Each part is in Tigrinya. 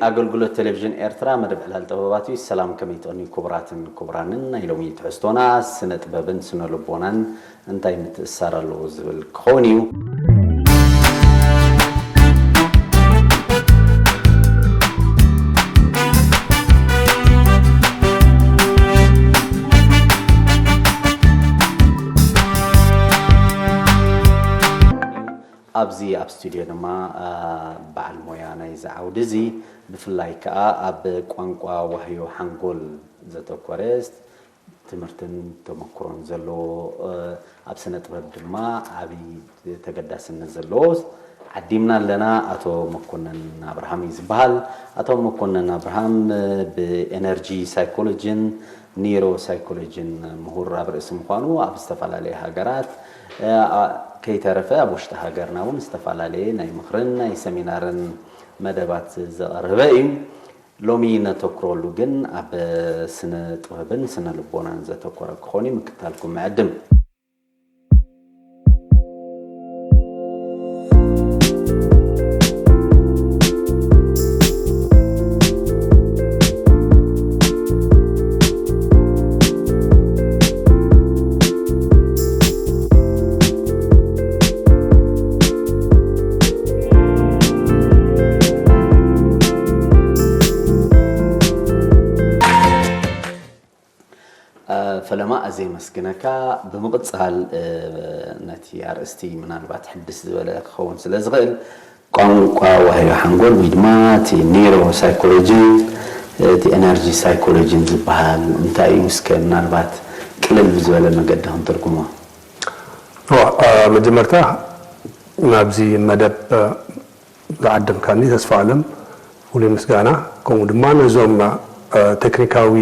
ኣገልግሎት ቴሌቪዥን ኤርትራ መደብ ዕላል ጥበባት እዩ። ሰላም፣ ከመይ ትቕንዩ ክቡራትን ክቡራንን? ናይ ሎሚ ትሕዝቶና ስነ ጥበብን ስነ ልቦናን እንታይ ምትእስሳር ኣለዎ ዝብል ክኸውን እዩ። ኣብዚ ኣብ ስቱድዮ ድማ፣ አ፣ በዓል ሞያ ናይዚ ዓውዲ እዚ፣ ብፍላይ ከኣ ኣብ ቋንቋ ዋህዮ ሓንጎል ዘተኮረ ትምህርትን ተመኩሮን ዘለዎ፣ እ፣ ኣብ ስነ ጥበብ ድማ ዓቢ ተገዳስነት ዘለዎ ዓዲምና ኣለና። ኣቶ መኮነን ኣብርሃም እዩ ዝበሃል። ኣቶ መኮነን ኣብርሃም፣ እ፣ ብኤነርጂ ሳይኮሎጂን ኒውሮ ሳይኮሎጂን ምሁር ኣብ ርእሲ ምዃኑ፣ ኣብ ዝተፈላለየ ሃገራት፣ እ፣ ኣ-፣ ከይተረፈ ኣብ ውሽጢ ሃገርና እውን ዝተፈላለየ ናይ ምኽርን ናይ ሰሚናርን መደባት ዘቕረበ እዩ። ሎሚ ነተኩረሉ ግን ኣብ ስነ ጥበብን ስነ ልቦናን ዘተኮረ ክኾን እዩ። ምክታልኩም ምዕድም። እ፣ ፈለማ፣ ኣዝየ የመስግነካ። ብምቕጻል፣ እ፣ ነቲ ኣርእስቲ ምናልባት ሕድስ ዝበለ ክኸውን ስለ ዝኽእል፣ ቋንቋ ዋህዮ ሓንጎል ወይ ድማ እቲ ኒውሮ ሳይኮሎጂን እቲ ኤነርጂ ሳይኮሎጂን ዝበሃል እንታይ እዩ? እስከ ምናልባት ቅልል ብዝበለ መገዲ ክንትርጉሞ። እዋ፣ እ፣ መጀመርታ ናብዚ መደብ፣ እ፣ ዝዓደምካኒ ተስፋ ኣለም ፍሉይ ምስጋና፣ ከምኡ ድማ ነዞም፣ እ፣ ቴክኒካዊ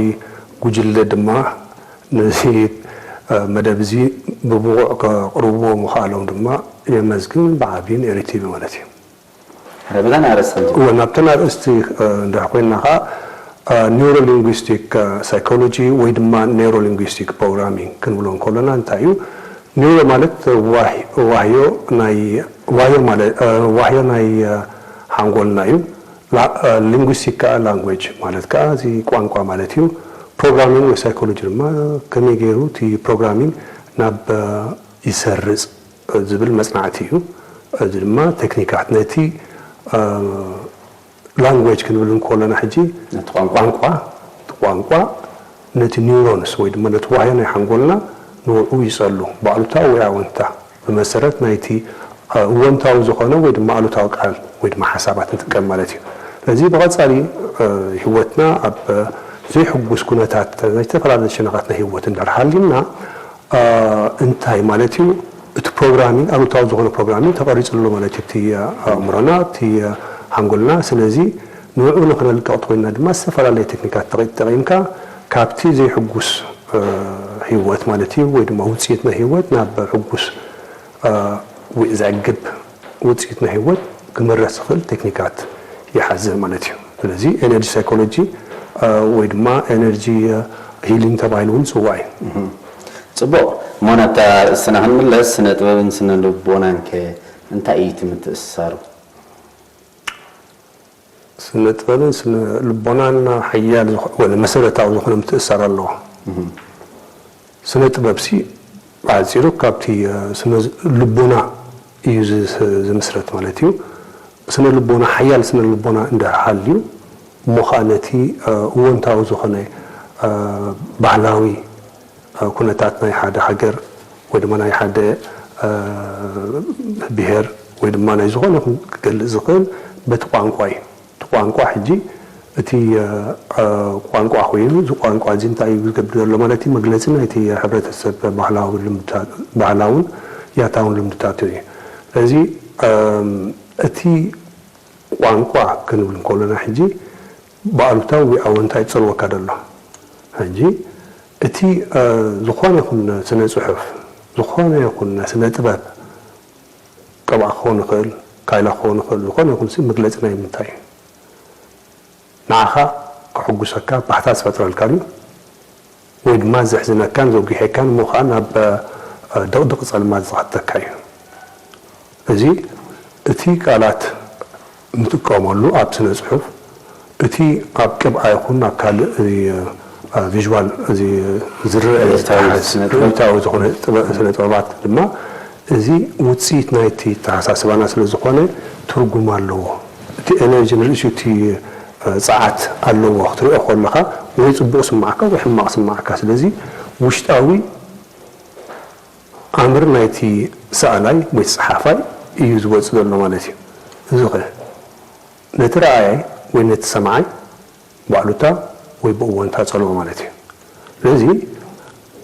ጉጅለ ድማ ነዚ፣ እ፣ መደብ እዚ ብብቑዕ ከቕርብዎ ምኽኣሎም ድማ የመስግን፣ ብዓቢን ኤሪ ቲቪ ማለት እዩ። ሕረ ብዘን ኣርእስቲ እንጂ። እወ፣ ናብተን ኣርእስቲ፣ እ፣ እንድሕር ኮይንና ኸኣ፣ እ፣ ኒውሮሊንጉስቲክ፣ እ፣ ሳይኮሎጂ ወይ ድማ ኒውሮሊንጉስቲክ ፕሮግራሚንግ ክንብሎ እንከሎና እንታይ እዩ? ኒውሮ ማለት ዋህ-፣ ዋህዮ ናይ፣ ዋህዮ ማለ-፣ እ፣ ዋህዮ ናይ፣ እ፣ ሓንጎልና እዩ። ላ-፣ እ፣ ሊንጉስቲክ ከኣ ላንጉዌጅ ማለት ከኣ እዚ ቋንቋ ማለት እዩ። ፕሮግራሚንግ ወይ ሳይኮሎጂ ድማ ከመይ ገይሩ እቲ ፕሮግራሚንግ ናብ፣ እ፣ ይሰርጽ ዝብል መጽናዕቲ እዩ። እዚ ድማ ቴክኒካት ነቲ፣ እ፣ ላንጉዌጅ ክንብል እንከሎና ሕጂ ነቲ ቋንቋ። ቋንቋ፣ እቲ ቋንቋ ነቲ ኒውሮንስ ወይ ድማ ነቲ ዋህዮ ናይ ሓንጎልና ንዕኡ ይጸሉ፣ ብኣሉታዊ ወይ ኣወንታ፣ ብመሰረት ናይቲ፣ እ፣ እወንታዊ ዝኾነ ወይ ድማ ኣሉታዊ ቃል ወይ ድማ ሓሳባት ንጥቀም ማለት እዩ። ስለዚ ብቐጻሊ፣ እ፣ ህይወትና ኣብ፣ እ፣ ዘይሕጉስ ኩነታት ናይ ዝተፈላለዩ ሸነኻት ናይ ህይወት እንድሕር ሃልዩና፣ እ፣ እንታይ ማለት እዩ? እቲ ፕሮግራሚንግ፣ ኣሉታዊ ዝኾነ ፕሮግራሚንግ ተቐሪጹ ኣሎ ማለት እዩ፣ እቲ፣ እ፣ ኣእምሮና፣ እቲ፣ እ፣ ሓንጎልና። ስለዚ ንዕኡ ንኽነልቅቕ ተኾይንና ድማ ዝተፈላለየ ቴክኒካት ተጠቒ-፣ ተጠቒምካ ካብቲ ዘይሕጉስ፣ እ፣ ህይወት ማለት እዩ፣ ወይ ድማ ውጽኢት ናይ ህይወት ናብ ሕጉስ፣ እ፣ ዊ-፣ ዘዕግብ ውጽኢት ናይ ህይወት ክምረጽ ዝኽእል ቴክኒካት ይሓዘ ማለት እዩ። ስለዚ ኤነርጂ ሳይኮሎጂ፣ እ፣ ወይ ድማ ኤነርጂ፣ እ፣ ሂሊንግ ተባሂሉ እውን ዝጽዋዕ እዩ። እህ። ጽቡቕ። እሞ ናብታ ርእስና ክንምለስ፣ ስነ ጥበብን ስነ ልቦናን ከ እንታይ እዩ እቲ ምትእስሳሩ? ስነ ጥበብን ስነ ልቦናን ሓያል ዝኾ-፣ ወለ መሰረታዊ ዝኾነ ምትእስሳር ኣለዎ። እህ። ስነ ጥበብሲ ብሓጺሩ ካብቲ፣ እ፣ ስነ ልቦና እዩ ዝ-፣ ዝምስረት ማለት እዩ። ስነ ልቦና፣ ሓያል ስነ ልቦና እንድሕር ሃልዩ፣ እሞ ኸኣ ነቲ፣ እ፣ እወንታዊ ዝኾነ፣ እ፣ ባህላዊ፣ እ፣ ኩነታት ናይ ሓደ ሃገር ወይ ድማ ናይ ሓደ፣ እ፣ ብሄር ወይ ድማ ናይ ዝኾነ ይኹን ክገልጽ ዝኽእል በቲ ቋንቋ እዩ። እቲ ቋንቋ ሕጂ እቲ፣ እ፣ እ፣ ቋንቋ ኮይኑ፣ እዚ ቋንቋ እዚ እንታይ እዩ ዝገብር ዘሎ ማለት እዩ? መግለጺ ናይቲ ሕብረተሰብ ባህላዊ ልምድታት፣ ባህላውን ያታውን ልምድታቱ እዩ። ስለዚ፣ እም፣ እቲ ቋንቋ ክንብል እንከሎና ሕጂ ብኣሉታዊ ወይ ኣወንታ ይጸልወካ ዘሎ። ሕጂ እቲ፣ እ፣ ዝኾነ ይኹን ስነ ጽሑፍ፣ ዝኾነ ይኹን ስነ ጥበብ ቀብኣ ክኸውን ይኽእል፣ ካይላ ክኸውን ይኽእል፣ ዝኾነ ይኹን ሲ መግለጺ ናይ ምንታይ እዩ? ንዓኻ ከሐጉሰካ ባህታ ዝፈጥረልካ ድዩ? ወይ ድማ ዘሕዝነካን ዘጉሔካን እሞ ኸኣ ናብ፣ እ፣ ድቕድቕ ጸልማት ዝኸተካ እዩ። እዚ እቲ ቃላት ንጥቀመሉ ኣብ ስነ ጽሑፍ እቲ ኣብ ቅብኣ ይኹን ኣብ ካልእ እዚ ቪዥዋል እዚ ዝረአ ርእይታዊ ዝተሓዝ ስነ ጥበብ። ርእይታዊ ዝኾነ ጥበ- ስነ ጥበባት ድማ እዚ ውፅኢት ናይቲ ተሓሳስባና ስለ ዝኾነ ትርጉም ኣለዎ። እቲ ኤነርጂ ንርእሱ እቲ ጸዓት ኣለዎ ክትሪኦ ከለኻ ወይ ጽቡቕ ስማዓካ ወይ ሕማቕ ስማዓካ። ስለዚ ውሽጣዊ ኣምር ናይቲ ሰኣላይ ወይ ጸሓፋይ እዩ ዝወጽእ ዘሎ ማለት እዩ። እዚ ኸ ነቲ ረኣያይ ወይ ነቲ ሰማዓይ ባዕሉታ ወይ ብእወንታ ጸልዎ ማለት እዩ። ስለዚ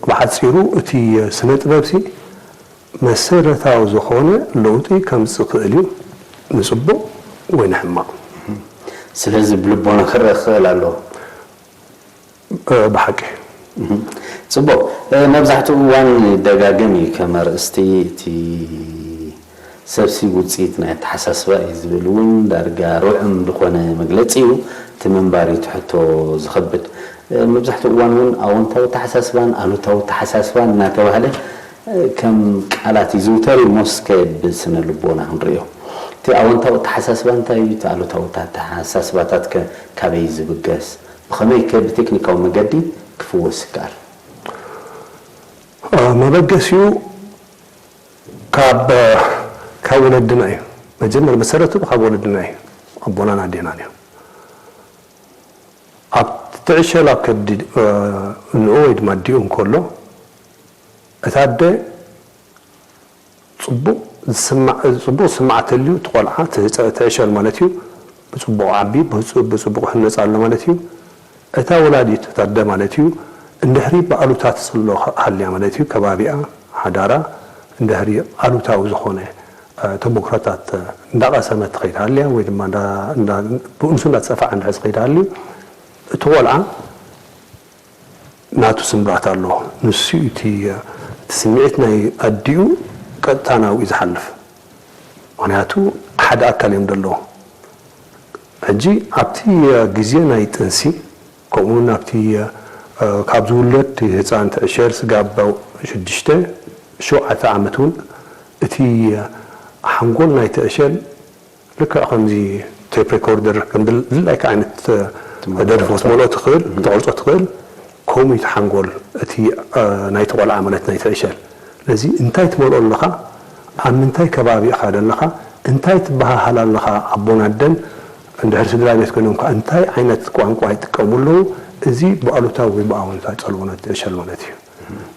ብሓጺሩ እቲ ስነ ጥበብሲ መሰረታዊ ዝኾነ ለውጢ ከምጽእ ክእል እዩ፣ ንጽቡቕ ወይ ንሕማቕ። ስለዚ ብልቦና ክረአ ክኽእል ኣለዎ። ብሓቂ ጽቡቕ። መብዛሕትኡ እዋን ይደጋገም እዩ ከም ኣርእስቲ። እቲ ሰብሲ ውፅኢት ናይ ኣተሓሳስባ እዩ ዝብል እውን ዳርጋ ርዑም ዝኾነ መግለፂ እዩ። እቲ መንባሪ እቲ ሕቶ ዝኸብድ። መብዛሕትኡ እዋን እውን ኣወንታዊ ኣተሓሳስባን ኣሉታዊ ኣተሓሳስባን እናተባህለ ከም ቃላት ይዝውተር እዩ። ሞስከ ብስነ ልቦና ክንሪኦ፣ እቲ ኣወንታዊ ኣተሓሳስባ እንታይ እዩ? እቲ ኣሉታዊ ኣተሓሳስባታት ከ ካበይ ዝብገስ? ብኸመይ ከ ብቴክኒካዊ መገዲ ክፍወስ ይከኣል? መበገሲኡ ካብ ካብ ወለድና እዩ። መጀመር መሰረቱ ካብ ወለድና እዩ። ኣቦናን ኣዴናን እዮም። ኣብ ትዕሸል ኣብ ከብዲ እንኡ ወይ ድማ ኣዲኡ እንከሎ እታ ኣደ ጽቡቕ ዝስማዕ ጽቡቕ ዝስማዕ ተልዩ እቲ ቆልዓ ትዕሸል ማለት እዩ። ብጽቡቕ ዓቢ ብጽቡቕ ህነጽ ኣሎ ማለት እዩ። እታ ወላዲት እታ ኣደ ማለት እዩ። እንድሕሪ ብኣሉታ ትጽሎ ሃልያ ማለት እዩ። ከባቢኣ ሓዳራ እንድሕሪ ኣሉታዊ ዝኾነ ተሞክሮታት እንዳቐሰመት ትኸይድ ሃልያ ወይ ድማ ብእንሱ እንዳተጸፈዐ እንድሕር ዝኸይድ ሃልዩ እቲ ቆልዓ ናቱ ስምራት ኣሎ። ንሱ እቲ እቲ ስምዒት ናይ ኣዲኡ ቀጥታ ናብኡ እዩ ዝሓልፍ። ምክንያቱ ሓደ ኣካል እዮም ዘለዎ። ሕጂ ኣብቲ ግዜ ናይ ጥንሲ ከምኡ እውን ኣብቲ ካብ ዝውለድ ህፃን ትዕሸል ስጋብ ሽዱሽተ ሸውዓተ ዓመት እውን እቲ ሓንጎል ናይ ትዕሸል ልክዕ ከምዚ ቴፕ ሬኮርደር ከም ድላይካ ዓይነት ደርፊ ክትመልኦ ትኽእል ክትቐርፆ ትኽእል። ከምኡ እዩ ተሓንጎል እቲ ናይቲ ቆልዓ ማለት ናይ ትዕሸል። ስለዚ እንታይ ትመልኦ ኣለኻ፣ ኣብ ምንታይ ከባቢ ኢኻ ዘለኻ፣ እንታይ ትበሃሃል ኣለኻ፣ ኣቦን ኣደን እንድሕር ስድራ ቤት ኮይኖም ከዓ እንታይ ዓይነት ቋንቋ ይጥቀሙ ኣለዉ፣ እዚ ብኣሉታ ወይ ብኣወንታ ጸልዎ ነቲ ትዕሸል ማለት እዩ።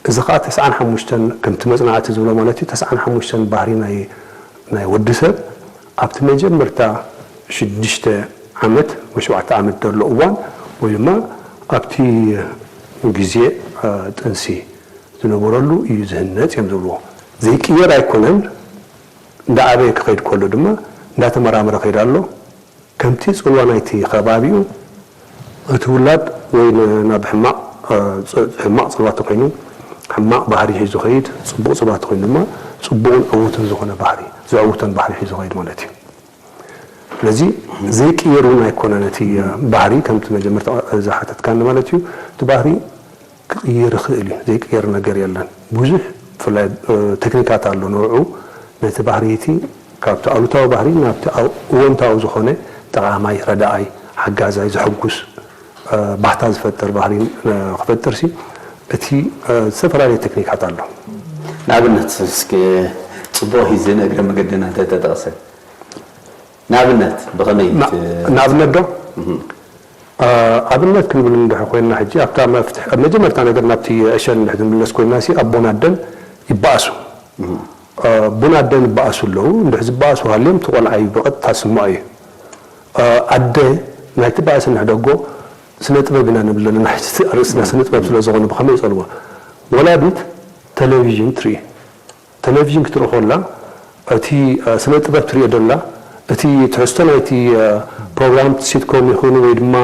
እዚ ከዓ ተስዓን ሓሙሽተን ከምቲ መጽናዕቲ ዝብሎ ማለት እዩ፣ ተስዓን ሓሙሽተን ባህሪ ናይ ናይ ወዲ ሰብ ኣብቲ መጀመርታ ሽዱሽተ ዓመት ወይ ሸውዓተ ዓመት ዘሎ እዋን ወይ ድማ ኣብቲ ግዜ ጥንሲ ዝነበረሉ እዩ ዝህነፅ እዮም ዝብልዎ። ዘይቅየር ኣይኮነን፣ እንዳዓበየ ክኸይድ ከሎ ድማ እንዳተመራመረ ከይድ ኣሎ። ከምቲ ፅልዋ ናይቲ ከባቢኡ እቲ ውላድ ወይ ናብ ሕማቕ ሕማቕ ፅልዋ ተኮይኑ ሕማቕ ባህሪ ሒዙ ኸይድ፣ ፅቡቕ ፅልዋ ተኮይኑ ድማ ፅቡቕን ዕዉትን ዝኾነ ባህሪ ዘዕውተን ባህሪ ሒዙ ኸይድ ማለት እዩ። ስለዚ ዘይቅየር እውን ኣይኮነን እቲ ባህሪ ከምቲ መጀመርታ ዝሓተትካኒ ማለት እዩ። እቲ ባህሪ ክቕየር ይኽእል እዩ፣ ዘይቅየር ነገር የለን። ብዙሕ ብፍላይ ቴክኒካት ኣሎ ንዕኡ ነቲ ባህሪ እቲ ካብቲ ኣሉታዊ ባህሪ ናብቲ እወንታዊ ዝኾነ ጠቓማይ፣ ረዳኣይ፣ ሓጋዛይ፣ ዘሐጉስ ባህታ ዝፈጥር ባህሪ ክፈጥር ሲ እቲ ዝተፈላለየ ቴክኒካት ኣሎ። ንኣብነት እስኪ ጽቡቕ ሂዚ ንእግረ መገድና እንተተጠቕሰ ንኣብነት ብኸመይ ንኣብነት ዶ ኣብነት ክንብል እንድሕ ኮይና ሕጂ ኣብታ መፍትሕ ኣብ መጀመርታ ነገር ናብቲ ዕሸል እንድሕ ዝምለስ ኮይና ሲ ኣቦን ኣደን ይበኣሱ። ኣቦን ኣደን ይበኣሱ ኣለዉ። እንድሕ ዝበኣሱ ሃልዮም እቲ ቆልዓ እዩ ብቐጥታ ስምዖ እዩ። ኣደ ናይቲ ባእሲ እንድሕ ደጎ ስነ ጥበብ ኢና ንብል ዘለና ሕጂ ኣርእስትና ስነ ጥበብ ስለ ዝኾነ ብኸመይ ይጸልዎ። ወላዲት ቴሌቪዥን ትርኢ። ቴሌቪዥን ክትርኢ ከላ እቲ ስነ ጥበብ ትሪኦ ደላ እቲ ትሕዝቶ ናይቲ ፕሮግራም ሲትኮም ይኹን ወይ ድማ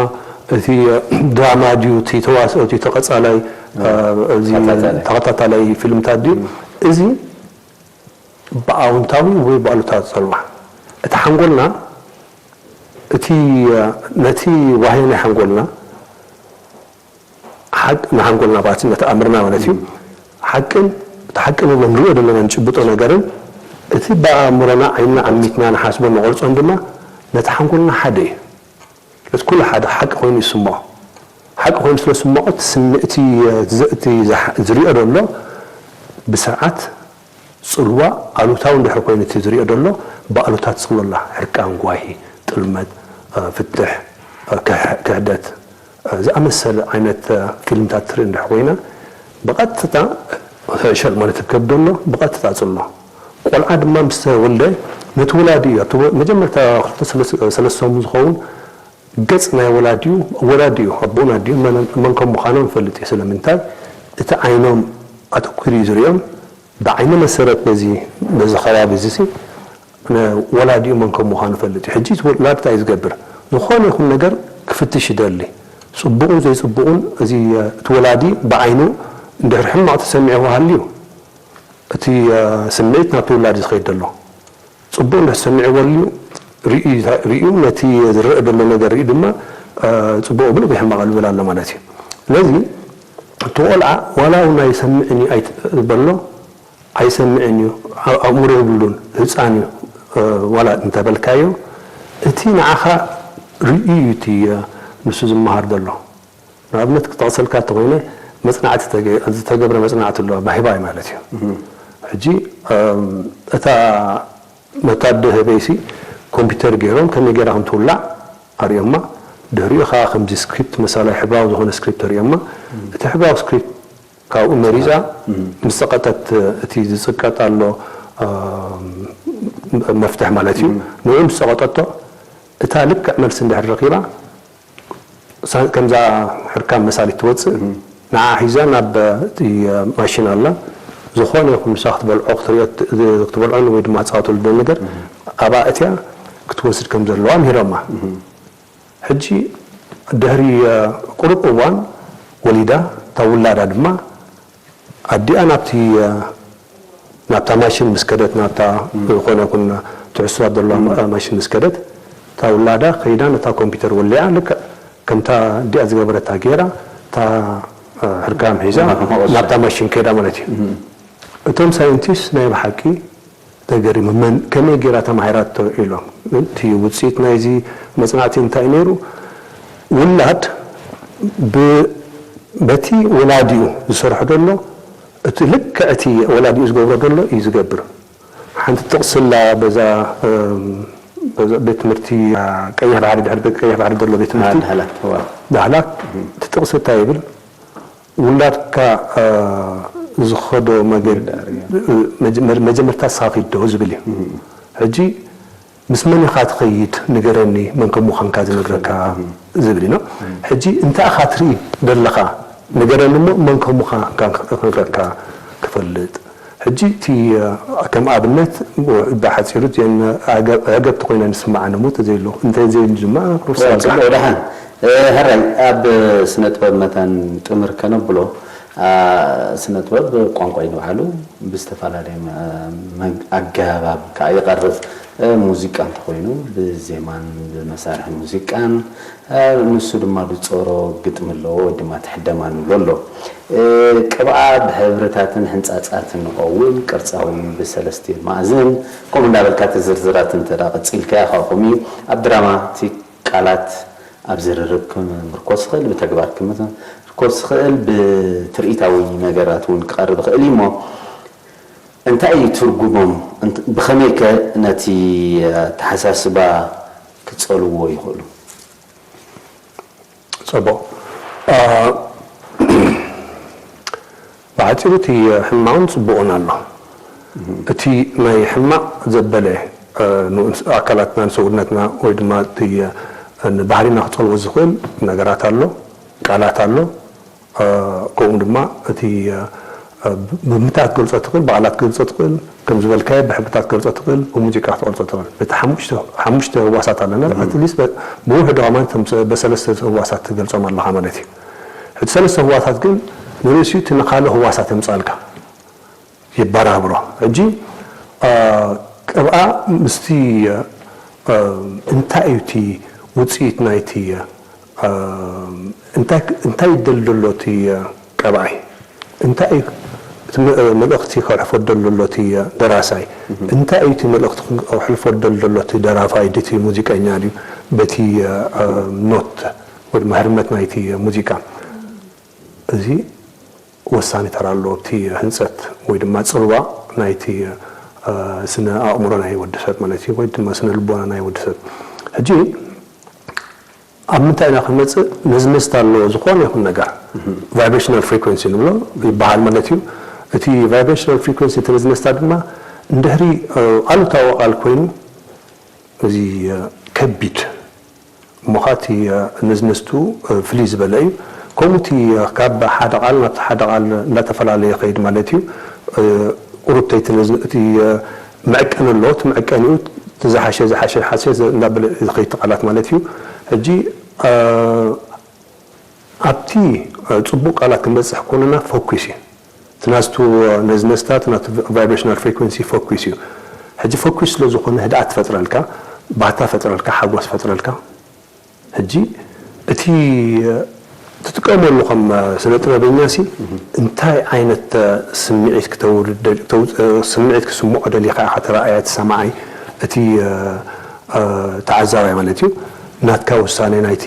እቲ ድራማ ድዩ እቲ ተዋስኦ እቲ ተቐጻላይ እዚ ተኸታታላይ ፊልምታት ድዩ እዚ ብኣውንታዊ ወይ ብኣሉታ ዝጸልዋ እቲ ሓንጎልና እቲ ነቲ ዋህዮ ናይ ሓንጎልና ሓቂ ንሓንጎልና ባቲ ነቲ ኣምርና ማለት እዩ። ሓቅን እቲ ሓቂ ንብሎ ንሪኦ ዘለና ንጭብጦ ነገርን እቲ ብኣእምሮና ዓይንና ዓሚትና ንሓስቦ ንቐርጾን ድማ ነቲ ሓንጎልና ሓደ እዩ። እቲ ኩሉ ሓደ ሓቂ ኮይኑ ይስምዖ። ሓቂ ኮይኑ ስለ ዝስምዖ፣ እቲ ስምዒ፣ እቲ፣ እቲ ዝሪኦ ዘሎ ብስርዓት ጽልዋ ኣሉታዊ እንድሕር ኮይኑ እቲ ዝሪኦ ዘሎ ብኣሉታ ትጽሎላ፣ ሕርቃን፣ ጓሂ፣ ጥልመት፣ እ፣ ፍትሕ፣ እ፣ ክሕ-፣ ክሕደት፣ እ፣ ዝኣመሰለ ዓይነት፣ እ፣ ፊልምታት ትርኢ እንድሕር ኮይና፣ ብቐጥታ፣ ሕሸል ማለት ከብዶ ኣሎ፣ ብቐጥታ ጽሎ። ቆልዓ ድማ ምስ ተወልደ ነቲ ወላዲ እዩ፣ ኣብቲ ወ-፣ መጀመርታ ክልተ ሰለስተ ሰሙን ዝኸውን ገጽ ናይ ወላዲኡ፣ ወላዲኡ፣ ኣቦኡን ኣዲኡን መን፣ መን ከም ምዃኖም ይፈልጥ እዩ። ስለምንታይ? እቲ ዓይኖም ኣተኲሩ እዩ ዝርእዮም። ብዓይኒ መሰረት በዚ፣ በዚ ከባቢ እዚ ሲ፣ ነ-፣ ወላዲኡ መን ከም ምዃኑ ይፈልጥ እዩ። ሕጂ እቲ ወላዲ እንታይ እዩ ዝገብር? ዝኾነ ይኹን ነገር ክፍትሽ ይደሊ። ጽቡቕን ዘይጽቡቕን እዚ፣ እቲ ወላዲ ብዓይኑ እንድሕር ሕማቕ ተሰሚዕዎ ሃልዩ፣ እቲ፣ እ፣ ስምዒት ናብቲ ውላድ ዝኸይድ ዘሎ። ጽቡቕ እንድሕር ሰሚዕዎ ኣልዩ፣ ርእዩ፣ ርእዩ ነቲ ዝረአ ዘሎ ነገር ርእዩ ድማ፣ እ፣ ጽቡቕ ብል ወይ ሕማቕ ብል ኣሎ ማለት እዩ። ስለዚ እቲ ቆልዓ ዋላ እውን ኣይሰምዕን እዩ ኣይት-፣ በሎ፣ ኣይሰምዕን እዩ፣ ኣ-፣ ኣእምሮ የብሉን፣ ህጻን እዩ፣ እ፣ ዋላ እንተበልካዮ፣ እቲ ንዓኻ ርእዩ እዩ እቲ፣ እ፣ ንሱ ዝመሃር ዘሎ። ንኣብነት ክጠቕሰልካ እንተኾይነ፣ መጽናዕቲ ተገ-፣ ዝተገብረ መጽናዕቲ ኣሎ፣ ባሂባይ ማለት እዩ። እህ። ሕጂ፣ እም፣ እታ መታደሀበይሲ ኮምፒውተር ገይሮም ከመይ ገይራ ከም ትውላዕ ኣርእዮማ። ድሕሪኡ ኸኣ ከምዚ ስክሪፕት መሳላይ ሕብራዊ ዝኾነ ስክሪፕት ኣርእዮማ። እም። እቲ ሕብራዊ ስክሪፕት ካብኡ መሪጻ እም። ምስ ጸቐጠት፣ እቲ ዝጽቀጥ ኣሎ፣ እም፣ መፍትሕ ማለት እዩ። እም። ንኡ ምስ ጸቐጠቶ፣ እታ ልክዕ መልሲ እንድሕር ረኺባ፣ ሳ-፣ ከምዛ ሕርካን መሳሊት ትወጽእ፣ እም። ንዓ ሒዛ ናብ እቲ ማሽን ኣላ። ዝኾነ ይኹን ንሳ ክትበልዖ፣ ክትሪኦ፣ ት-፣ ክትበልዖ ወይ ድማ ክትጻወተሉ ትደሊ ነገር እም። ኣብኣ እትያ ክትወስድ ከም ዘለዋ ምሂሮማ። እም። ሕጂ ድሕሪ ቁሩብ እዋን ወሊዳ፣ እታ ውላዳ ድማ ኣዲኣ ናብቲ፣ ናብታ ማሽን ምስ ከደት፣ ናብታ እም። ዝኾነ ይኹን ትሕዝቶታት ዘለዋ እም። ማ-፣ ማሽን ምስ ከደት፣ እታ ውላዳ ከይዳ ነታ ኮምፒውተር ወሊዓ፣ ልክዕ ከምታ ኣዲኣ ዝገበረታ ገይራ፣ እታ፣ እ፣ ሕርካም ሒዛ እም። ናብታ ማሽን ከይዳ ማለት እዩ። እም። እቶም ሳይንቲስት ናይ ብሓቂ ተገሪሞም፣ መን፣ ከመይ ገይራ ተማሂራቶ ኢሎም። እቲ ውጽኢት ናይዚ መጽናዕቲ እንታይ ነይሩ? ውላድ ብ-፣ በቲ ወላዲኡ ዝሰርሖ ዘሎ፣ እቲ ልክዕ እቲ ወላዲኡ ዝገብሮ ዘሎ እዩ ዝገብር። ሓንቲ ጥቕሲ ኣላ በዛ፣ እም፣ በዛ ቤት ትምህርቲ ቀይሕ ባሕሪ፣ ድሕሪ ቀይሕ ባሕሪ ዘሎ ቤት ትምህርቲ። ዳህላክ፣ እዋ። ዳህላክ፣ እቲ ጥቕሲ እንታይ ይብል? ውላድካ፣ እ፣ ዝኸዶ መገድ፣ መገዲ ኣርእዮ። እ፣ መጀ-፣ መ-፣ መጀመርታ ንስኻ ኪድ ዶ ዝብል እዩ። እም። ሕጂ ምስ መን ኢኻ ትኸይድ ንገረኒ፣ መን ከም ምዃንካ ዝነግረካ እም። ዝብል እዩ። እም። ሕጂ እንታይ ኢኻ ትርኢ ዘለኻ ንገረኒ እሞ መን ከም ምዃንካ ክነግረካ ክፈልጥ። ሕጂ እቲ፣ እ፣ ከም ኣብነት ብሓጺሩ እዚአን ኣገ-፣ ኣዕገብቲ ኮይነን ዝስምዓኒ እሞ እንተዘይሎ፣ እንተዘይሉ ድማ ርሳልካ። ጽቡቕ ደሓን። እ፣ ሕራይ ኣብ ስነ ጥበብ መታን ጥምር ከነብሎ፣ ኣ፣ ስነ ጥበብ ቋንቋ እዩ ንባዕሉ ብዝተፈላለየ መ-፣ መግ-፣ ኣገባብ ከኣ ይቐርብ። እ፣ ሙዚቃ እንተኾይኑ ብዜማን ብመሳርሒ ሙዚቃን፣ እ፣ ንሱ ድማ ዝጾሮ ግጥሚ ኣለዎ ወይ ድማ ትሕደማ ንብሎ ኣሎ። እ፣ ቅብኣ ብሕብርታትን ሕንጻጻትን ንኸውን፣ ቅርጻ እውን ብሰለስተ ማእዝን፣ ከምኡ እንዳበልካ ተዝርዝራት እንተ ደኣ ቀጺልካዮ፣ ካብኡ ከምኡ እዩ። ኣብ ድራማ እቲ ቃላት ኣብ ዝርርብ ክምርኮስ ይኽእል፣ ብተግባር ክምርኮስ ይኽእል፣ ብትርኢታዊ ነገራት እውን ክቐርብ ይኽእል እዩ እሞ፣ እንታይ እዩ ትርጉሞም? እንት-፣ ብኸመይከ ነቲ ኣተሓሳስባ ክጸልዎ ይኽእሉ? ጽቡቕ። ኣ፣ ብሓጺሩ እቲ ሕማቕን ጽቡቕን ኣሎ። እቲ ናይ ሕማቕ ዘበለ፣ እ፣ ንኡንስ-፣ ኣካላትና፣ ንሰውነትና ወይ ድማ እቲ፣ እ፣ ንባህሪና ክጸልዎ ዝኽእል ነገራት ኣሎ፣ ቃላት ኣሎ። እ፣ ከምኡ ድማ እቲ፣ እ፣ ብ-፣ ብምንታይ ክትገልጾ ትኽእል፣ ብቓላት ክትገልጾ ትኽእል፣ ከም ዝበልካዮ ብሕብርታት ክትገልጾ ትኽእል፣ ብሙዚቃ ክትገልጾ ትኽእል። በቲ ሓሙሽተ፣ ሓሙሽተ ህዋሳት ኣለና። እም። ኣትሊስት በ-፣ ብውሕዱ ከማን እቶም ሰ-፣ በሰለስተ ህዋሳት ትገልጾም ኣለኻ ማለት እዩ። እቲ ሰለስተ ህዋሳት ግን ንርእሲኡ እቲ ንኻልእ ህዋሳት የምጽኣልካ። ይበራብሮ። ሕጂ፣ እ፣ ቅብኣ ምስቲ፣ እ፣ እንታይ እዩ እቲ ውጽኢት ናይቲ፣ እ፣ እንታይ፣ እንታይ ይደሊ ዘሎ እቲ፣ እ፣ ቀብኣይ? እንታይ እዩ እቲ መልእኽቲ ከሕልፎ ደሎ እቲ ደራሳይ እንታይ እዩ እቲ መልእኽቲ ከሕልፎ ደሎ እቲ ደራፋይ ድቲ ሙዚቀኛ ድዩ በቲ ኖት ወይ ድማ ህርመት ናይቲ ሙዚቃ እዚ ወሳኒ ተራ ኣለዎ ኣብቲ ህንፀት ወይ ድማ ፅልዋ ናይቲ ስነ ኣእምሮ ናይ ወዲ ሰብ ማለት እዩ ወይ ድማ ስነ ልቦና ናይ ወዲ ሰብ ሕጂ ኣብ ምንታይ ኢና ክመፅእ ነዚ መስተ ኣለዎ ዝኾነ ይኹን ነገር vibrational frequency ንብሎ ይበሃል ማለት እዩ እቲ vibrational frequency እቲ ነዚ መስታ ድማ እንድሕሪ ኣሉታዊ ቃል ኮይኑ እዚ ከቢድ እሞ ኻቲ ነዝነስቱ ፍልይ ዝበለ እዩ ከምኡ እቲ ካብ ሓደ ቃል ናብቲ ሓደ ቃል እንዳተፈላለየ ኸይድ ማለት እዩ ቁሩብተይ እቲ መዐቀኒ ኣለዎ እቲ መዐቀኒኡ ዝሓሸ ዝሓሸ ሓሸ እንዳበለ ዝኸይድ ቃላት ማለት እዩ ሕጂ ኣብቲ ፅቡቅ ቃላት ክንበፅሕ ኮንና ፎኩስ እዩ ትናስቱ ነዝነስታ ትናቱ vibrational frequency ፎኩስ እዩ ሕጂ ፎኩስ ስለ ዝኾነ ህድኣት ፈጥረልካ ባህታ ፈጥረልካ ሓጎስ ፈጥረልካ ሕጂ እቲ ትጥቀመሉ ከም ስነ ጥበበኛ ሲ እንታይ ዓይነት ስምዒት ክተውርድ ስምዒት ክስምዖ ደሊኻ ኢኻ ተረኣያ እቲ ሰማዓይ እቲ ተዓዛባይ ማለት እዩ ናትካ ውሳኔ ናይቲ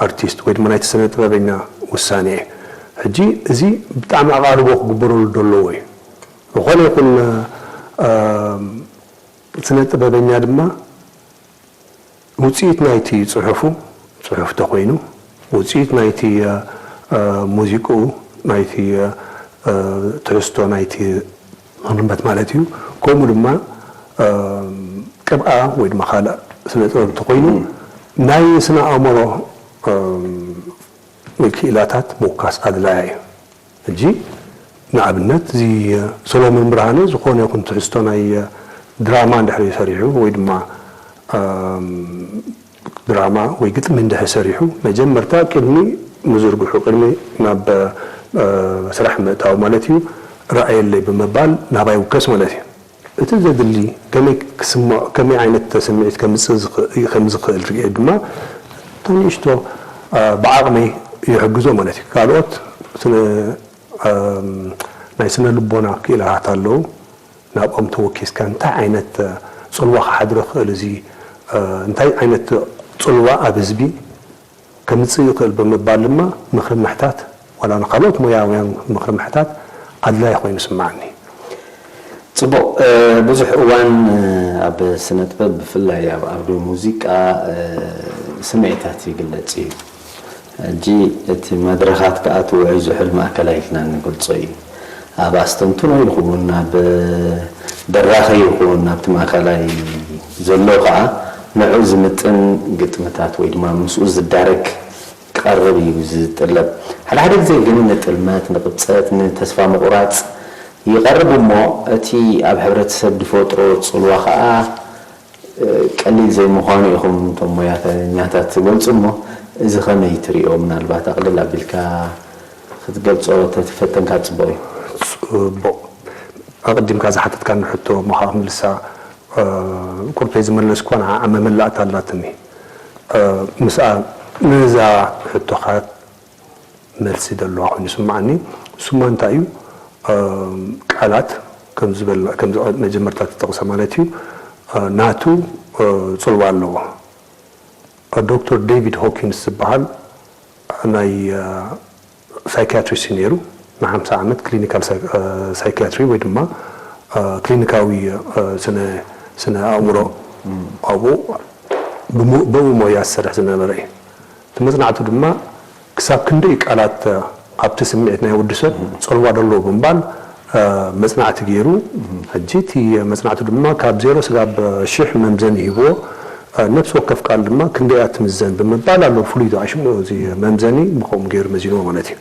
ኣርቲስት ወይ ድማ ናይቲ ስነ ጥበበኛ ውሳኔ እዩ ሕጂ እዚ ብጣዕሚ ኣቓልቦ ክግበረሉ ዘለዎ እዩ ዝኾነ ይኹን ስነ ጥበበኛ ድማ ውፅኢት ናይቲ ፅሑፉ ፅሑፍ ተኮይኑ ውፅኢት ናይቲ ሙዚቅኡ ናይቲ ትሕዝቶ ናይቲ ንብረት ማለት እዩ ከምኡ ድማ ቅብኣ ወይ ድማ ካልእ ስነ ጥበብ ተኮይኑ ናይ ስነ ኣእምሮ ክኢላታት ምውካስ ኣድላያ እዩ ሕጂ ንኣብነት እዚ ሰሎሞን ብርሃነ ዝኾነ ይኹን ትሕዝቶ ናይ ድራማ እንድሕር ሰሪሑ ወይ ድማ ድራማ ወይ ግጥሚ እንድሕር ሰሪሑ መጀመርታ ቅድሚ ምዝርግሑ ቅድሚ ናብ ስራሕ ምእታው ማለት እዩ ረኣየለይ ብምባል ናባይ ውከስ ማለት እዩ እቲ ዘድሊ ከመይ ክስምዖ ከመይ ዓይነት ስምዒት ከምጽእ ዝኽእል ርእየ ድማ እታ ንእሽቶ ብዓቕመይ ይሕግዞ ማለት እዩ ካልኦት ናይ ስነ ልቦና ክኢላታት ኣለዉ ናብኦም ተወኪስካ እንታይ ዓይነት ጽልዋ ክሓድሮ ክእል እዚ እንታይ ዓይነት ጽልዋ ኣብ ህዝቢ ከምጽእ ይኽእል ብምባል ድማ ምኽሪ ምሕታት ዋላ ንኻልኦት ሞያውያን ምኽሪ ምሕታት ኣድላይ ኮይኑ ስምዓኒ። ጽቡቕ፣ ብዙሕ እዋን ኣብ ስነ ጥበብ ብፍላይ ኣብ ዓውዲ ሙዚቃ ስምዒታት ይግለጽ እዩ። ሕጂ እቲ መድረኻት ከኣ እቲ ውዑይ ዝሑል ማእከላይ ኢልና ንገልጾ እዩ። ኣብ ኣስተንትኖ ይኹን ኣብ ደራኺ ይኹን ኣብቲ ማእከላይ ዘሎ ከኣ ንዑ ዝምጥን ግጥምታት ወይ ድማ ምስኡ ዝዳረግ ክቐርብ እዩ ዝጥለብ። ሓደ ሓደ ግዜ ግን ንጥልመት፣ ንቕብጸት፣ ንተስፋ ምቑራጽ ይቐርብ እሞ እቲ ኣብ ሕብረተሰብ ዝፈጥሮ ጽልዋ ከኣ ቀሊል ዘይምዃኑ ኢኹም እቶም ሞያተኛታት ትገልጹ እሞ እዚ ከመይ ትሪኦ? ምናልባት ኣቕልል ኣቢልካ ክትገልጾ ተትፈተንካ ጽቡቕ እዩ። ጽቡቕ። ኣቐዲምካ ዝሓተትካኒ ሕቶ እሞ ከዓ ክምልሳ ቁርተይ ዝመለስኳ ንዓኣ መመላእታ ኣላትኒ። ምስኣ ነዛ ሕቶኻ መልሲ ዘለዋ ኮይኑ ይስምዓኒ። እሱማ እንታይ እዩ? ቃላት ከም ዝበልና ከም መጀመርታ ተጠቕሰ ማለት እዩ ናቱ ጽልዋ ኣለዎ። ዶክተር ዴቪድ ሆኪንስ ዝበሃል ናይ ሳይኪያትሪስት እዩ ነይሩ። ንሓምሳ ዓመት ክሊኒካል ሳይኪያትሪ ወይ ድማ ክሊኒካዊ ስነ ኣእምሮ ኣብኡ ብኡ ሞያ ዝሰርሕ ዝነበረ እዩ። እቲ መጽናዕቱ ድማ ክሳብ ክንደይ ቃላት ኣብቲ ስምዒት ናይ ወዲ ሰብ ጸልዋ ደለዎ ብምባል መጽናዕቲ ገይሩ። ሕጂ እቲ መጽናዕቲ ድማ ካብ ዜሮ ስጋብ ሽሕ መምዘኒ ሂብዎ። ነፍሲ ወከፍ ቃል ድማ ክንደይ እያ ትምዘን ብምባል ኣሎ ፍሉይ ዝኣሽሙ እዚ መምዘኒ ብኸምኡ ገይሩ መዚንዎ ማለት እዩ።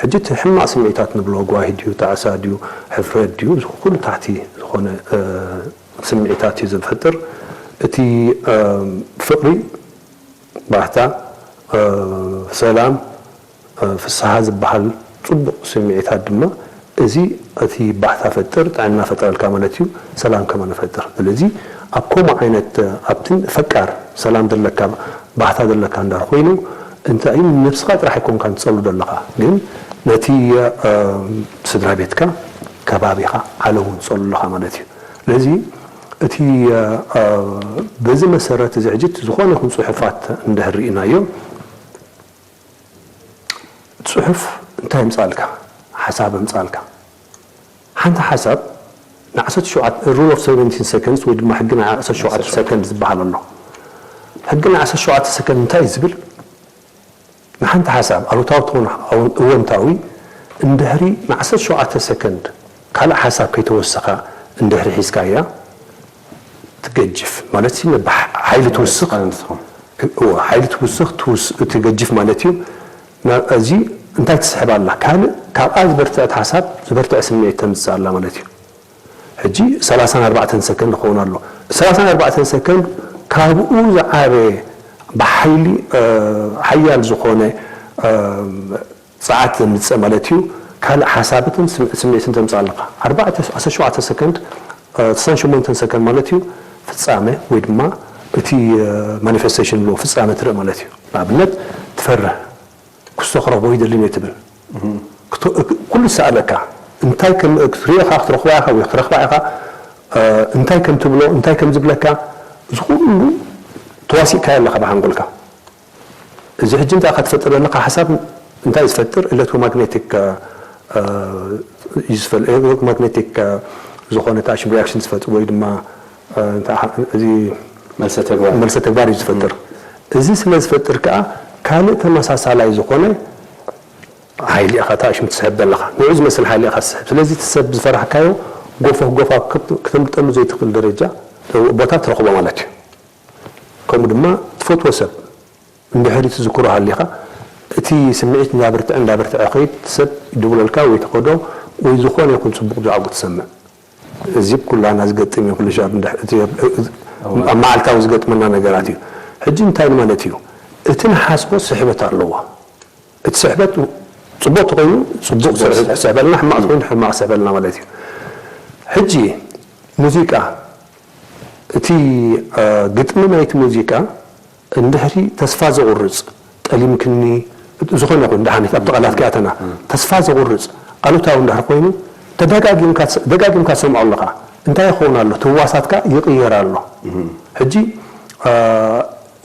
ሕጂ እቲ ሕማቕ ስምዒታት ንብሎ ጓሂ ድዩ፣ ጣዕሳ ድዩ፣ ሕፍረት ድዩ፣ እዚ ኩሉ ታሕቲ ዝኾነ ስምዒታት እዩ ዝፈጥር። እቲ ፍቕሪ፣ ባህታ፣ ሰላም፣ ፍስሃ ዝበሃል ጽቡቕ ስምዒታት ድማ እዚ እቲ ባህታ ፈጥር ጥዕና ፈጥረልካ ማለት እዩ ሰላም ከማን ፈጥር ስለዚ ኣብ ከምኡ ዓይነት ኣብቲ ፈቃር ሰላም ዘለካ ባህታ ዘለካ እንዳር ኮይኑ እንታይ እዩ ነብስኻ ጥራሕ ኣይኮንካ ትጸሉ ዘለኻ ግን ነቲ ስድራ ቤትካ ከባቢኻ ዓለም ውንፀሉ ኣለኻ ማለት እዩ። ስለዚ እቲ በዚ መሰረት እዚ ሕጂ ዝኾነ ይኹን ፅሑፋት እንድሕር ርኢናዮ፣ ፅሑፍ እንታይ የምፃልካ? ሓሳብ የምፃልካ። ሓንቲ ሓሳብ ን ዓሰርተ ሸውዓተ rule of seventeen seconds ወይ ድማ ሕጊ ናይ ዓሰርተ ሸውዓተ ሰከንድ ዝበሃል ኣሎ። ሕጊ ናይ ዓሰርተ ሸውዓተ ሰከንድ እንታይ እዩ ዝብል? ንሓንቲ ሓሳብ ኣሉታዊ ትኹን እወንታዊ እንድሕሪ ን ዓሰርተ ሸውዓተ ሰከንድ ካልእ ሓሳብ ከይተወሰኻ እንድሕሪ ሒዝካያ ትገጅፍ ማለት ሲ ሓይሊ ትውስኽ ሓይሊ ትውስኽ ትገጅፍ ማለት እዩ። እዚ እንታይ ትስሕብ ኣላ? ካልእ ካብኣ ዝበርትዐት ሓሳብ ዝበርትዐ ስምዒት ተምፅእ ኣላ ማለት እዩ። ሕጂ ሰላሳን ኣርባዕተን ሰከንድ ክኸውን ኣሎ። ሰላሳን ኣርባዕተን ሰከንድ ካብኡ ዝዓበየ ብሓይሊ ሓያል ዝኾነ ፀዓት ዘምፅእ ማለት እዩ። ካልእ ሓሳብትን ስምዒትን ተምፅእ ኣለኻ። ዓሰርተ ሸውዓተ ሰከንድ፣ ተስዓን ሸሞንተን ሰከንድ ማለት እዩ። ፍፃመ ወይ ድማ እቲ ማኒፌስቴሽን ብሎ ፍፃመ ትርኢ ማለት እዩ። ንኣብነት ትፈርህ ክስቶ ክረኽቦ ይደልን እየ ትብል። ኩሉ ዝሰኣለካ እንታይ ከም ክትሪኦ ኢኻ፣ ክትረኽባ ኢኻ ወይ ክትረኽባ ኢኻ፣ እንታይ ከም ትብሎ፣ እንታይ ከም ዝብለካ፣ እዚ ኩሉ ተዋሲእካዮ ኣለኻ ብሓንጎልካ። እዚ ሕጂ እንታይ ኢኻ ትፈጥር ዘለኻ ሓሳብ እንታይ ዝፈጥር? ኤሌክትሮማግኔቲክ እዩ ዝፈል ኤሌክትሮማግኔቲክ ዝኾነ ታሽም ሪያክሽን ዝፈጥር ወይ ድማ እዚ መልሰ ተግባር እዩ ዝፈጥር። እዚ ስለ ዝፈጥር ከዓ ካልእ ተመሳሳላይ ዝኾነ ሓይሊ ኢኻ ታሽም ትስሕብ ዘለኻ። ንዑ ዝመስል ሓይሊ ኢኻ ትስሕብ። ስለዚ እቲ ሰብ ዝፈራሕካዮ ጎፈ ጎፋ ክተምልጠሉ ዘይትኽእል ደረጃ ቦታ ትረኽቦ ማለት እዩ። ከምኡ ድማ ትፈትዎ ሰብ እንድሕሪ ትዝክሮ ሃሊኻ እቲ ስምዒት እንዳበርትዐ እንዳበርትዐ ከይድ ሰብ ይድውለልካ ወይ ተኸዶ ወይ ዝኾነ ይኹን ፅቡቕ ዛዕቡ ትሰምዕ። እዚ ኩላና ዝገጥም እዩ። ኩሉ ሻብ እንዳ እቲ ኣብ መዓልታዊ ዝገጥመና ነገራት እዩ። ሕጂ እንታይ ማለት እዩ? እቲ ንሓስቦ ስሕበት ኣለዎ። እቲ ስሕበት ፅቡቅ ተኮይኑ ፅቡቅ ስሕበልና፣ ሕማቅ ተኮይኑ ሕማቅ ስሕበልና ማለት እዩ። ሕጂ ሙዚቃ እቲ ግጥሚ ናይቲ ሙዚቃ እንድሕሪ ተስፋ ዘቑርጽ፣ ጠሊምክኒ፣ ዝኾነ ይኹን ደሓኒት ኣብቲ ቃላት ከይኣተና፣ ተስፋ ዘቑርጽ ኣሉታዊ እንድሕር ኮይኑ፣ ተደጋጊምካ ትሰ-፣ ደጋጊምካ ትሰምዖ ኣለኻ። እንታይ ይኸውን ኣሎ? እቲ ህዋሳትካ ይቕየር ኣሎ። ሕጂ፣ እ፣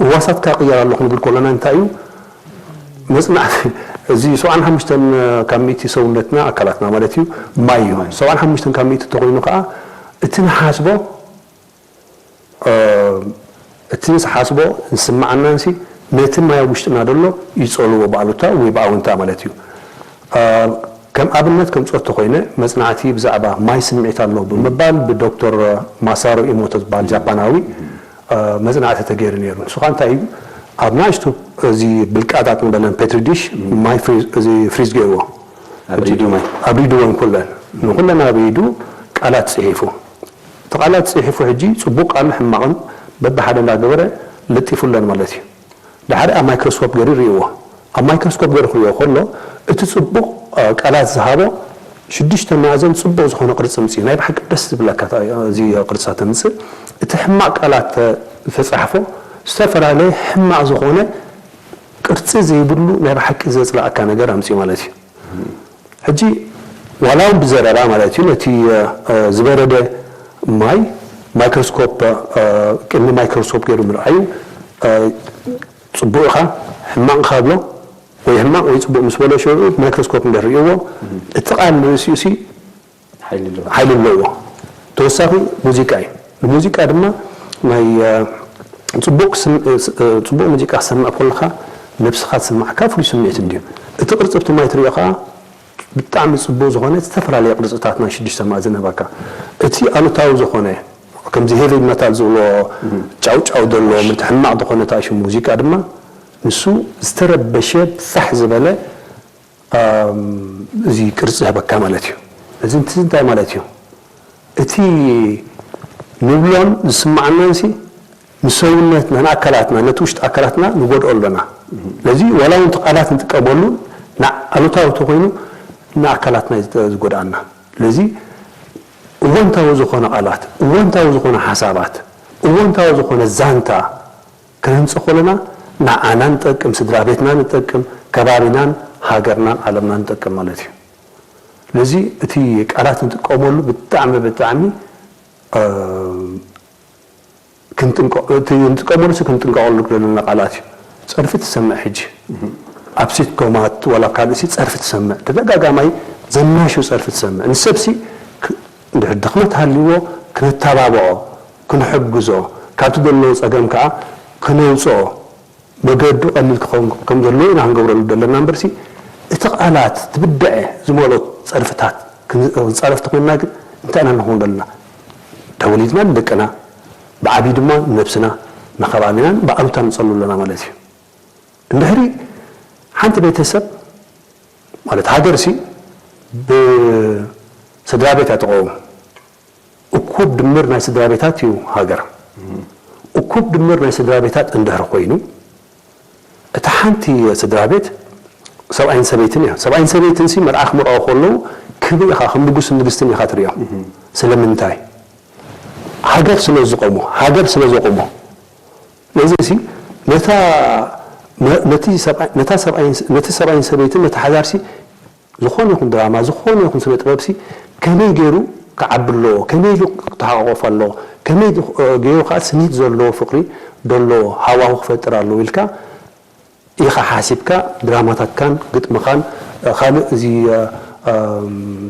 ህዋሳትካ ይቕየር ኣሎ ክንብል ከለና እንታይ እዩ? መጽናዕቲ፣ እዚ ሰብዓን ሓሙሽተን ካብ ሚእቲ ሰውነትና፣ ኣካላትና ማለት እዩ፣ ማይ እዩ። ሰብዓን ሓሙሽተን ካብ ሚእቲ እንተኾይኑ ከኣ፣ እቲ ንሓስቦ እቲ ንሓስቦ ዝስምዓናንሲ ነቲ ማይ ኣብ ውሽጥና ዘሎ ይጸልዎ ብኣሉታ ወይ ብኣወንታ ማለት እዩ። ከም ኣብነት ከምጽኦ እንተኾይነ መጽናዕቲ ብዛዕባ ማይ ስምዒት ኣሎ ብምባል ብዶክተር ማሳሩ ኢሞቶ ዝበሃል ጃፓናዊ መጽናዕቲ ተገይሩ ነይሩ። ንሱ ኸኣ እንታይ እዩ ኣብ ንኣሽቱ እዚ ብልቃጣት ንበለን ፔትሪ ዲሽ ማይ ፍሪዝ ገይርዎ። ኣብ ሪድዩ ማይ ኣብ ሪድዩ ማይ ኩለን ንኹለን ኣብ ኢዱ ቃላት ጽሒፉ። እቲ ቃላት ጽሒፉ ሕጂ ጽቡቕ ቃልን ሕማቕን በብሓደ እንዳገበረ ለጢፉለን ማለት እዩ። ድሓር ኣብ ማይክሮስኮፕ ገይሩ ይርእይዎ። ኣብ ማይክሮስኮፕ ገይሩ ክርእዮ ከሎ እቲ ጽቡቕ ቃላት ዝሃቦ ሽዱሽተ ማዕዘን ጽቡቕ ዝኾነ ቅርጺ ምጽእ። ናይ ብሓቂ ደስ ዝብለካ እዚ ቅርጻ ተምጽእ። እቲ ሕማቕ ቃላት ዝተጻሕፎ ዝተፈላለየ ሕማቕ ዝኾነ ቅርጺ ዘይብሉ ናይ ብሓቂ ዘጽላእካ ነገር ኣምጽእ ማለት እዩ። ሕጂ ዋላ እውን ብዘረባ ማለት እዩ ነቲ ዝበረደ ማይ ማይክሮስኮፕ ቅድሚ ማይክሮስኮፕ ገይሩ ምርኣዩ ጽቡቕ ኢኻ ሕማቕ ኢኻ ብሎ ወይ ሕማቕ ወይ ጽቡቕ ምስ በሎ ሽዑ ማይክሮስኮፕ እንድሕር ርእይዎ እቲ ቃል ንርእሲኡ ሲ ሓይሊ ኣለዎ። ሓይሊ ኣለዎ። ተወሳኺ ሙዚቃ እዩ። ንሙዚቃ ድማ ናይ ጽቡቕ ሙዚቃ ክሰምዕ ከለኻ ነብስኻ ዝስምዓካ ፍሉይ ስምዒት እንድዩ። እቲ ቅርጺ ኣብቲ ማይ ትሪኦ ከኣ ብጣዕሚ ጽቡቕ ዝኾነ ዝተፈላለየ ቅርጽታት ናይ ሽዱሽተ ማዕዘን ይህበካ። እቲ ኣሉታዊ ዝኾነ ከምዚ ሄቪ መታል ዝብሎ ጫው ጫው ዘሎ ምንቲ ሕማቕ ዝኾነ ታእሹ ሙዚቃ ድማ ንሱ ዝተረበሸ ፋሕ ዝበለ እዚ ቅርጺ ይህበካ ማለት እዩ። እዚ እንታይ ማለት እዩ? እቲ ንብሎን ዝስምዓናንሲ ንሰውነትና ንኣካላትና ነቲ ውሽጢ ኣካላትና ንጎድኦ ኣለና። ስለዚ ዋላ እውን ቃላት ንጥቀመሉ ኣሉታዊ ተኮይኑ ንኣካላትና እዩ ዝጎድኣና። ስለዚ እወንታዊ ዝኾነ ቃላት፣ እወንታዊ ዝኾነ ሓሳባት፣ እወንታዊ ዝኾነ ዛንታ ክነምጽእ ከለና ንዓና ንጠቅም፣ ስድራ ቤትና ንጠቅም፣ ከባቢናን ሃገርናን ዓለምና ንጠቅም ማለት እዩ። ስለዚ እቲ ቃላት ንጥቀመሉ ብጣዕሚ ብጣዕሚ ክንጥንቀ- እቲ ንጥቀመሉ ሲ ክንጥንቀቐሉ ዘለና ቃላት እዩ። ጸርፊ ትሰምዕ ሕጂ ኣብ ሲትኮማት ዋላ ካልእ ሲ ጸርፊ ትሰምዕ፣ ተደጋጋማይ ዘናሹ ጸርፊ ትሰምዕ። ንሰብ ሲ ክ- እንድሕር ድኽመት ሃልይዎ ክነተባብዖ፣ ክንሕግዞ፣ ካብቲ ዘለዎ ጸገም ከዓ ክነውፅኦ መገዱ ቀሊል ክኸውን ከም ዘለዎ ኢና ክንገብረሉ ዘለና እምበርሲ እቲ ቃላት ትብድዐ ዝመልኦ ጸርፍታት ክንጻረፍ ተኾይንና ግን እንታይ ኢና ንኸውን ዘለና? ተወሊድና ንደቅና ብዓብዪ ድማ ንነብስና ንከባቢናን ብኣሉታ ንጸሉ ኣለና ማለት እዩ። እንድሕሪ ሓንቲ ቤተሰብ ማለት ሃገር ሲ ብስድራ ቤት እያ ትቐውም። እኩብ ድምር ናይ ስድራ ቤታት እዩ ሃገር። እኩብ ድምር ናይ ስድራ ቤታት እንድሕር ኮይኑ እታ ሓንቲ ስድራ ቤት ሰብኣይን ሰበይትን እያ። ሰብኣይን ሰበይትን ሲ መርዓ ክምርዖ ከለዉ ክብሪ ኢኻ ከም ንጉስ ንግስትን ኢኻ ትሪኦ። ስለምንታይ? ሃገር ስለ ዝቆሞ፣ ሃገር ስለ ዘቆሞ። ስለዚ ሲ ነታ ነቲ ሰብኣይ ነታ ሰብኣይ ነቲ ሰብኣይን ሰበይትን ነቲ ሓዳር ሲ ዝኾነ ይኹን ድራማ ዝኾነ ይኹን ስነ ጥበብ ሲ ከመይ ገይሩ ክዓቢ ኣለዎ፣ ከመይ ኢሉ ክተሓቋቆፍ ኣለዎ፣ ከመይ ገይሩ ከዓ ስኒት ዘለዎ ፍቅሪ ደለዎ ሃዋሁ ክፈጥር ኣለዎ ኢልካ ኢኻ ሓሲብካ ድራማታትካን ግጥምኻን ካልእ እዚ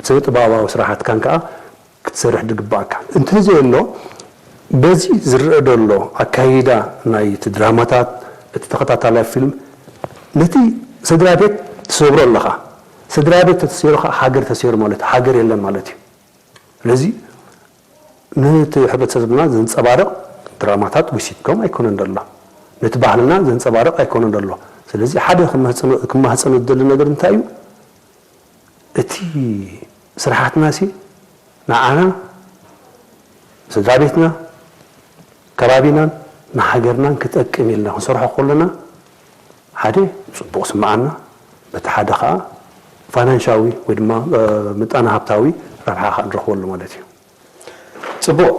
ስነ ጥበባዊ ስራሓትካን ከዓ ክትሰርሕ ዝግባኣካ እንተዘየሎ በዚ ዝረአ ዘሎ ኣካይዳ ናይ እቲ ድራማታት እቲ ተኸታታላይ ፊልም ነቲ ስድራ ቤት ትሰብሮ ኣለኻ። ስድራ ቤት ተተሰይሩ ከዓ ሃገር ተሰይሩ ማለት ሃገር የለን ማለት እዩ። ስለዚ ነቲ ሕብረተሰብና ዘንፀባርቕ ድራማታት ወይ ሲትኮም ኣይኮነን ዘሎ። ነቲ ባህልና ዘንፀባርቕ ኣይኮነን ዘሎ። ስለዚ ሓደ ክማህፀኖ ዝደሊ ነገር እንታይ እዩ? እቲ ስራሓትና ሲ ንዓና ስድራ ቤትና ከባቢናን ንሃገርናን ክጠቅም ኢልና ክንሰርሖ ከለና ሓደ ፅቡቕ ስምዓና በቲ ሓደ ከዓ ፋይናንሻዊ ወይ ድማ ምጣነ ሃብታዊ ረብሓ ከዓ ንረኽበሉ ማለት እዩ። ፅቡቕ።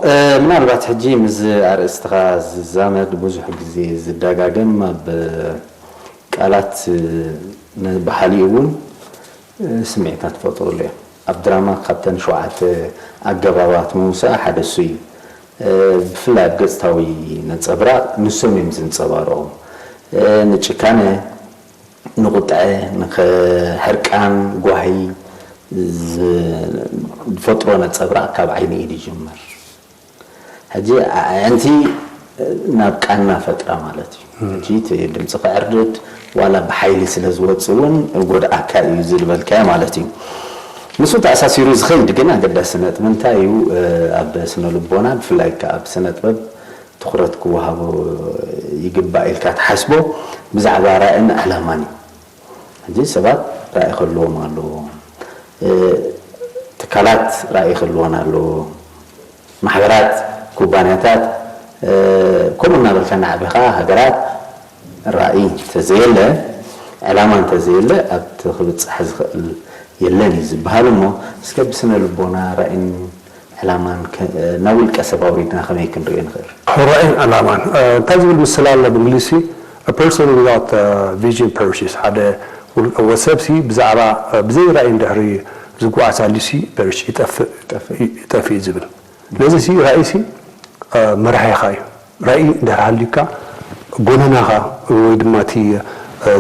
ምናልባት ሕጂ ምስ ኣርእስትኻ ዝዛመድ ብዙሕ ግዜ ዝደጋገም ኣብ ቃላት ንባህሊ እውን ስምዒታት ትፈጥሩሉ እዮም። ኣብ ድራማ ካብተን ሸውዓተ ኣገባባት ምውሳእ ሓደ እሱ እዩ። ብፍላይ ኣብ ገፅታዊ ነፀብራቕ ንሶም እዮም ዝንፀባረቑ። ንጭካነ፣ ንቁጥዐ፣ ንሕርቃን፣ ጓሂ ዝፈጥሮ ነፀብራቕ ካብ ዓይኒ ኢድ ይጅምር። ሕጂ ኣዕንቲ ናብ ቃና ፈጥራ ማለት እዩ። ሕጂ እቲ ድምፂ ክዕርድድ ዋላ ብሓይሊ ስለ ዝወፅእ እውን ጎድኣካ እዩ ዝልበልካዮ ማለት እዩ። ምስኡ ተኣሳሲሩ ዝኸይድ ግን ኣገዳሲ ነጥቢ እንታይ እዩ? ኣብ ስነ ልቦና ብፍላይ ከዓ ኣብ ስነ ጥበብ ትኹረት ክወሃቦ ይግባእ ኢልካ ትሓስቦ ብዛዕባ ራእን ዕላማን እዩ። ሕጂ ሰባት ራእይ ክህልዎም ኣለዎ። ትካላት ራእይ ክህልወን ኣለዎ። ማሕበራት፣ ኩባንያታት ከምኡ እናበልካ እናዓበኻ ሃገራት ራእይ እንተዘየለ ዕላማ እንተዘየለ ኣብቲ ክብፃሕ ዝኽእል የለን እዩ ዝበሃል እሞ እስከ ብስነ ልቦና ራእይን ዕላማን ከ- ናብ ውልቀ ሰብ ኣውሪድና ከመይ ክንሪኦ ንኽእል? ራእይን ዕላማን እንታይ ዝብል ምስላ ኣሎ ብእንግሊዝሲ person without vision perishes ሓደ ውልቀ ወሰብ ሲ ብዛዕባ ብዘይ ራእይ እንድሕሪ ዝጓዓዝ ኣልዩሲ perish ይጠፍእ ይጠፍእ እዩ ዝብል ስለዚ ሲ ራእይ ሲ መራሒኻ እዩ ራእይ እንድሕር ሃልዩካ ጎነናኻ ወይ ድማ እቲ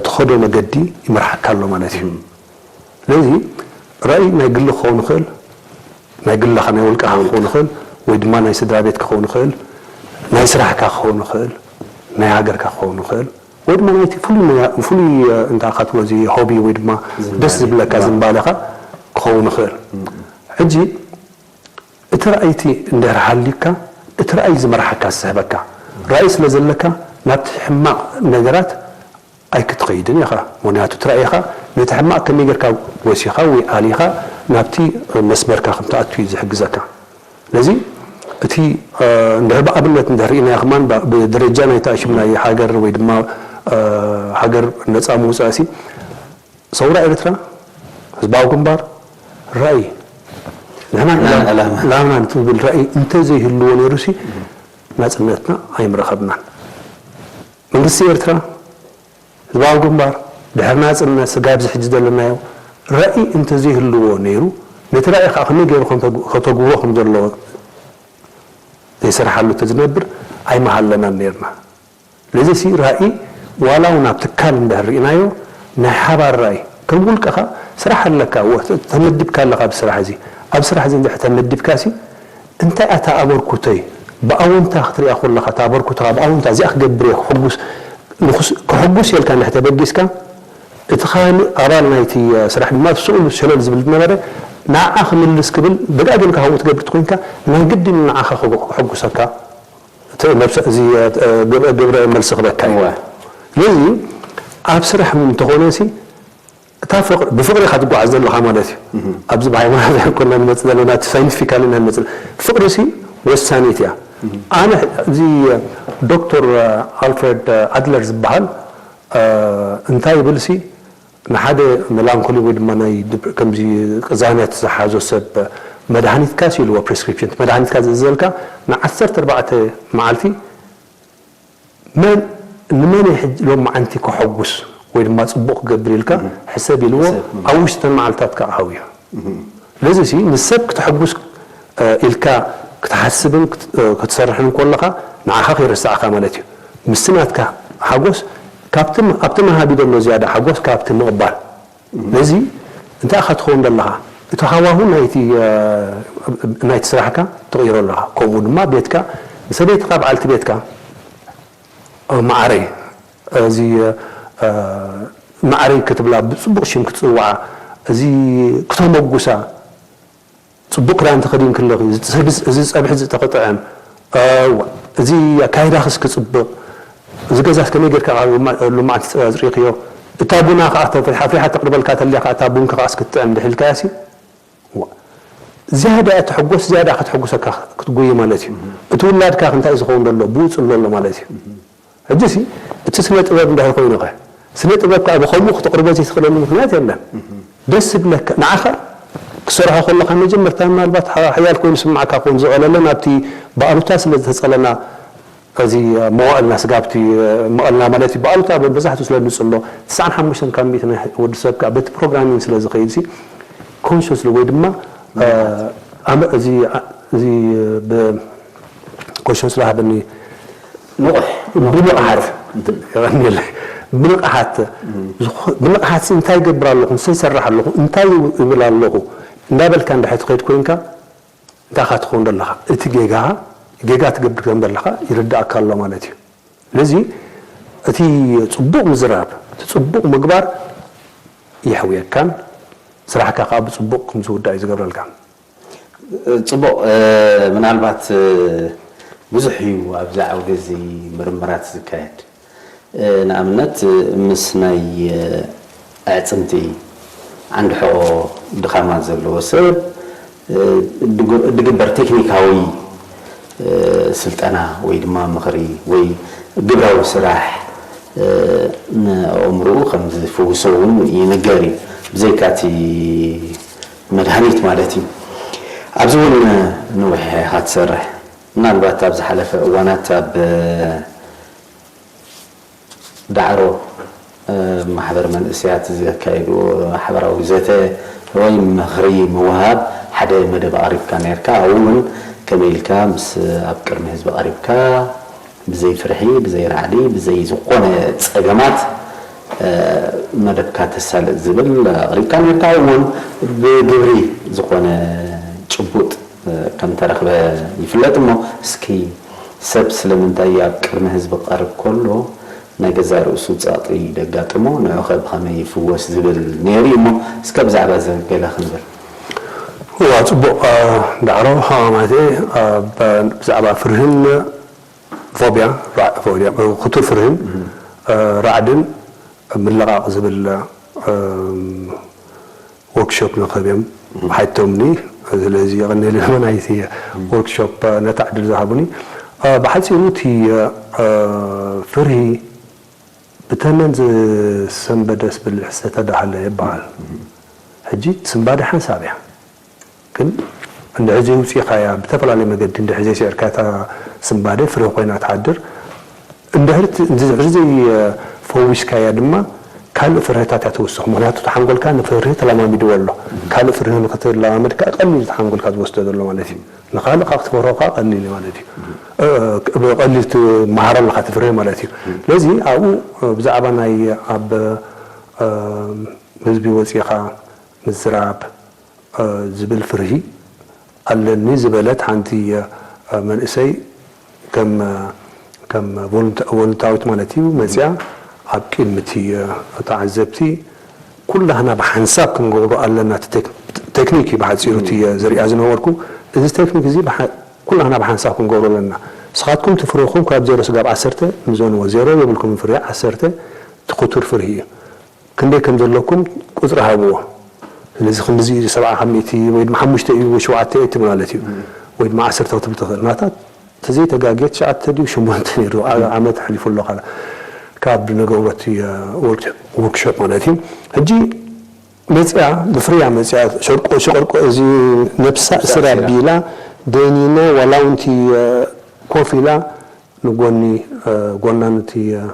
ትኸዶ መገዲ ይመርሓካ ኣሎ ማለት እዩ ስለዚ ራእይ ናይ ግሊ ክኸውን ይኽእል ናይ ግልኻ ናይ ውልቅኻ ክኸውን ይኽእል ወይ ድማ ናይ ስድራ ቤት ክኸውን ይኽእል ናይ ስራሕካ ክኸውን ይኽእል ናይ ሃገርካ ክኸውን ይኽእል ወይ ድማ ናይቲ ፍሉይ ፍሉይ እንታይ ኢኻ ትብሎ እዚ ሆቢ ወይ ድማ ደስ ዝብለካ ዝንባለኻ ክኸውን ይኽእል ሕጂ እቲ ራእይቲ እንድሕር ሃልዩካ እቲ ራእይ ዝመርሓካ ዝስሕበካ ራእይ ስለ ዘለካ ናብቲ ሕማቕ ነገራት ኣይክትኸይድን ኢኻ ምኽንያቱ እቲ ራእይኻ ነቲ ሕማቕ ከመይ ጌርካ ወሲኻ ወይ ኣሊኻ ናብቲ መስመርካ ከም ትኣቱ እዩ ዝሕግዘካ ስለዚ እቲ እንድሕር ብኣብነት እንድሕር ርኢናዮ ከማን ብደረጃ ናይቲ ኣሽም ናይ ሃገር ወይ ድማ ሃገር ነፃ ምውፃእ ሲ ሰውራ ኤርትራ ህዝባዊ ግንባር ራእይ ንሕና ዕላማ ትብል ራእይ እንተዘይህልዎ ነይሩ ሲ ናፅነትና ኣይምረኸብናን መንግስቲ ኤርትራ ህዝባዊ ግንባር ድሕሪ ናፅነት ስጋብ ዝሕጂ ዘለናዮ ራእይ እንተዘይህልዎ ነይሩ ነቲ ራእይ ከዓ ከመይ ገይሩ ከም ተግ-፣ ከተግብሮ ከም ዘለዎ ዘይሰርሓሉ ተዝነብር ኣይመሃለናን ነይርና። ለዚ ሲ ራእይ ዋላ እውን ኣብ ትካል እንድሕር ርኢናዮ ናይ ሓባር ራእይ ከም ውልቀኻ ስራሕ ኣለካ፣ ወ-፣ ተመዲብካ ኣለኻ ኣብዚ ስራሕ እዚ። ኣብ ስራሕ እዚ እንድሕር ተመዲብካ ሲ እንታይ እታ ኣበርኩተይ ብኣወንታ ክትሪኣ ከለኻ እታ ኣበርኩተኻ ብኣወንታ እዚኣ ክገብር እየ ክሕጉስ ንኽስ-፣ ክሕጉስ እየ ኢልካ እንድሕር ተበጊስካ እቲ ካልእ ኣባል ናይቲ ስራሕ ድማ ስእሉ ሸለል ዝብል ዝነበረ ንዓኣ ክምልስ ክብል ደጋጊምካ ከምኡ ትገብር እንተኾይንካ ናይ ግድን ንዓኻ ክሕጉሰካ እቲ ነብሰ-፣ እዚ፣ እ፣ ግብረ፣ ግብረ መልሲ ክበካ እዩ። እወ። ስለዚ ኣብ ስራሕ እውን እንተኾነ ሲ እታ ፍቕሪ፣ ብፍቕሪ ኢኻ ትጓዓዝ ዘለኻ ማለት እዩ። ኣብዚ ብሃይማኖት ኣይኮንና ንመጽእ ዘለና፣ እቲ ሳይንቲፊካሊ ኢና ንመጽእ። ፍቕሪ ሲ ወሳኒት እያ። ኣነ እዚ ዶክተር ኣልፍሬድ ኣድለር ዝበሃል፣ እ፣ እንታይ ይብል ሲ ንሓደ ሜላንኮሊ ወይ ድማ ናይ ድፕ-፣ ከምዚ ቅዛነት ዝሓዞ ሰብ መድሃኒትካ ሲ ኢልዎ ፕሪስክሪፕሽን፣ መድሃኒትካ ዝእዘዘልካ ንዓሰርተ ኣርባዕተ መዓልቲ መን፣ ንመን እየ ሕጂ ሎም መዓንቲ ከሐጉስ ወይ ድማ ጽቡቕ ክገብር ኢልካ ሕሰብ ኢልዎ፣ ሕሰብ። ኣብ ውሽጢ ተን መዓልታት ከኣ ሃውዮ። ለዚ ሲ ንሰብ ክተሐጉስ፣ እ፣ ኢልካ ክትሓስብን ክት-፣ እ፣ ክትሰርሕን ከለኻ ንዓኻ ከይረሳዕካ ማለት እዩ። ምስቲ ናትካ ሓጎስ ካብቲ ም-፣ ኣብቲ መሃቢ ዘሎ ዝያዳ ሓጎስ ካብቲ ምቕባል። ነዚ እንታይ ኢኻ ትኸውን ዘለኻ? እቲ ሃዋሁ ናይቲ፣ እ፣ ናይቲ ስራሕካ ትቕይሮ ኣለኻ። ከምኡ ድማ ቤትካ፣ ንሰበይትኻ በዓልቲ ቤትካ፣ እ፣ ማዕረይ፣ እዚ፣ እ፣ ማዕረይ ክትብላ፣ ብጽቡቕ ሽም ክትጽውዓ፣ እዚ ክተመጉሳ፣ ጽቡቕ ክዳን ተኸዲንኪ ኣለኺ፣ እዚ ጸብሒ፣ እዚ ጸብሒ እዚ ተኽጥዕም፣ እዋ፣ እዚ ኣካይዳኽስ ክጽብቕ፣ እዚ ገዛስ ከመይ ጌርካ ሎማ-፣ ሎማዓንቲ ኣጽሪኽዮ፣ እታ ቡና ከኣ ተፍሪሓ፣ ኣፍሪሓ ተቕርበልካ ተልያ ከኣ እታ ቡንኪ ከኣ እስክትጥዕም ድሒልካያ ሲ፣ እዋ፣ ዝያዳ እትሕጎስ፣ ዝያዳ ከተሕጉሰካ ክትጎይ ማለት እዩ። እቲ ውላድካ እንታይ እዩ ዝኸውን ዘሎ? ብኡ ጽሎ ኣሎ ማለት እዩ። ሕጂሲ እቲ ስነ ጥበብ እንታይ ኮይኑ ኸ? ስነ ጥበብ ከኣ ብኸምኡ ክተቕርቦ ዘይትኽእለሉ ምኽንያት የለን። ደስ ዝብለካ፣ ንዓኻ ክሰርሖ ከለኻ መጀመርታ ምናልባት ሓ-፣ ሓያል ኮይኑ ስምዓካ ክኸውን ዝኽእለለ ናብቲ ብኣሉታ ስለ ዝተጸለና፣ እዚ መዋእልና ስጋብቲ መቐልና ማለት እዩ። ብኣሉታ መብዛሕትኡ ስለ ንጽሎ፣ ትስዓን ሓሙሽተን ካብ ሚእቲ ናይ ወዲ ሰብ ከኣ በቲ ፕሮግራሚንግ ስለ ዝኸይድ ሲ፣ ኮንሽስሊ ወይ ድማ፣ እ፣ ኣመ-፣ እዚ፣ እዚ ብ-፣ ኮንሽንስ ዝሃበኒ ንቑሕ። ብንቕሓት፣ የቐንየለይ። ብንቕሓት፣ ዝኾ-፣ ብንቕሓት ሲ እንታይ ይገብር ኣለኹ፣ እንታይ ይሰርሕ ኣለኹ፣ እንታይ ይብል ኣለኹ እንዳበልካ እንድሕር ትኸይድ ኮይንካ፣ እንታይ ኢኻ ትኸውን ዘለኻ? እቲ ጌጋ፣ ጌጋ ትገብር ከም ዘለኻ ይርድኣካ ኣሎ ማለት እዩ። ስለዚ እቲ ጽቡቕ ምዝራብ፣ እቲ ጽቡቕ ምግባር የሕውየካን ስራሕካ ከኣ ብጽቡቕ ከም ዝውዳእ እዩ ዝገብረልካ። ጽቡቕ፣ እ፣ ምናልባት፣ እ፣ ብዙሕ እዩ ኣብዚ ዓውዲ እዚ ምርምራት ዝካየድ። እ፣ ንኣብነት፣ እ፣ ምስ ናይ፣ እ፣ ኣዕጽምቲ ዓንዲ ሕቖ ድኻማት ዘለዎ ሰብ፣ እ፣ ድግ-፣ ድግበር ቴክኒካዊ፣ እ፣ ስልጠና ወይ ድማ ምኽሪ ወይ ግብራዊ ስራሕ፣ እ፣ ንኣእምሮኡ ከም ዝፍውሶ እውን ይንገር እዩ። ብዘይካ እቲ መድሃኒት ማለት እዩ። ኣብዚ እውን ነዊሕ ኢኻ ትሰርሕ። ምናልባት ኣብ ዝሓለፈ እዋናት ኣብ ዳዕሮ፣ እ፣ ማሕበር መንእሰያት ዘካየድዎ ሓበራዊ ዘተ ወይ ምኽሪ ምውሃብ ሓደ መደብ ኣቕሪብካ ነርካ። ኣብኡ እውን ከመይ ኢልካ ምስ ኣብ ቅድሚ ህዝቢ ቀሪብካ ብዘይ ፍርሒ፣ ብዘይ ራዕዲ፣ ብዘይ ዝኾነ ጸገማት፣ እ፣ መደብካ ተሳልጥ ዝብል ኣቕሪብካ ነርካ። እውን ብግብሪ ዝኾነ ጭቡጥ፣ እ፣ ከም ተረኽበ ይፍለጥ። እሞ እስኪ ሰብ ስለምንታይ ኣብ ቅድሚ ህዝቢ ክቐርብ ከሎ ናይ ገዛእ ርእሱ ጸቕጢ ደጋጥሞ፣ ንዑኸ ብኸመይ ይፍወስ ዝብል ነይሩ እዩ። እሞ እስከ ብዛዕባ እዚ ገለ ክንብል። እዋ፣ ጽቡቕ፣ እ፣ ዳዕሮ፣ እ፣ ማለት፣ እ፣ ብ-፣ ብዛዕባ ፍርህን ፎብያ፣ ራ-፣ ፎብያ፣ ክቱር ፍርህን፣ እ፣ ራዕድን ምልቓቕ ዝብል፣ እ፣ ወርክሾፕ ንኽህብ እዮም ሓቲቶምኒ። ስለዚ የቐንየለይ ድማ ናይቲ ወርክሾፕ ነታ ዕድል ዝሃቡኒ። እ፣ ብሓጺሩ እቲ፣ እ፣ ፍርሂ ብተመን ዝሰንበደስ ብልሒ ዝተዳህለ ይበሃል። ሕጂ ስንባደ ሓንሳብ እያ። ግን እንድሕር ዘይውፂእኻያ ብተፈላለየ መገዲ እንድሕር ዘይስዕርካ እታ ስንባደ ፍርሂ ኮይና ትሓድር። እንድሕር ት-፣ እንድሕር ዘይፈዊስካያ ድማ ካልእ ፍርህታት እያ ትውስኽ። ምኽንያቱ እቲ ሓንጎልካ ንፍርሂ ተለማሚድዎ ኣሎ። ካልእ ፍርሂ ንክትለማመድ ከኣ ቀሊል እቲ ሓንጎልካ ዝወስዶ ዘሎ ማለት እዩ። ንኻልእ ካብ ክትፈርሆ ከኣ ቀሊል እዩ ማለት እዩ። እ፣ ብቐሊል ትመሃሮ ኣለኻ እቲ ፍርሂ ማለት እዩ። ስለዚ ኣብኡ፣ እ፣ ብዛዕባ ናይ ኣብ፣ እ፣ ህዝቢ ወፂኻ ምዝራብ፣ እ፣ ዝብል ፍርሂ ኣለኒ ዝበለት ሓንቲ፣ እ፣ መንእሰይ ከም፣ ከም ቮሉንታ-፣ ቮሉንታዊት ማለት እዩ መፅያ ኣብ ቅድሚ እቲ፣ እ፣ ተዓዘብቲ ኩላህና ብሓንሳብ ክንገብሮ ኣለና። እቲ ቴክ-፣ ቴክኒክ እዩ ብሓፂሩ እቲ፣ እ፣ ዘሪኣ ዝነበርኩ። እዚ ቴክኒክ እዚ ብሓ-፣ ኩላህና ብሓንሳብ ክንገብሮ ኣለና። ንስኻትኩም ትፍርህኹም ካብ ዜሮ ስጋብ ዓሰርተ ምዘንዎ። ዜሮ የብልኩም ፍርሂ፣ ዓሰርተ እቲ ክቱር ፍርሂ እዩ። ክንደይ ከም ዘለኩም ቁጽሪ ሃብዎ። ስለዚ ክንድዚ እዩ ሰብዓ ካብ ሚእቲ ወይ ድማ ሓሙሽተ እዩ ወይ ሸውዓተ እዩ ትብል ማለት እዩ። ወይ ድማ ዓሰርተ ክትብል ትኽእል። ናታ ተዘይተጋግየ ትሽዓተ ድዩ ሸሞንተ ነይሩ። ዓ-፣ ዓመት ኣሕሊፉ ኣሎ ካላ። ካብ ንገብሮ እቲ፣ እ፣ ወርክ-፣ ወርክሾፕ ማለት እዩ። ሕጂ መጽያ፣ ብፍርያ መጽያ፣ ሸርቆ፣ ሸቆርቆ፣ እዚ ነብሳ ነብሳ እስር እስር ኣቢላ፣ ደኒና፣ ዋላ እውን እቲ፣ እ፣ ኮፍ ኢላ፣ ንጎኒ፣ እ፣ ጎና ነቲ፣ እ፣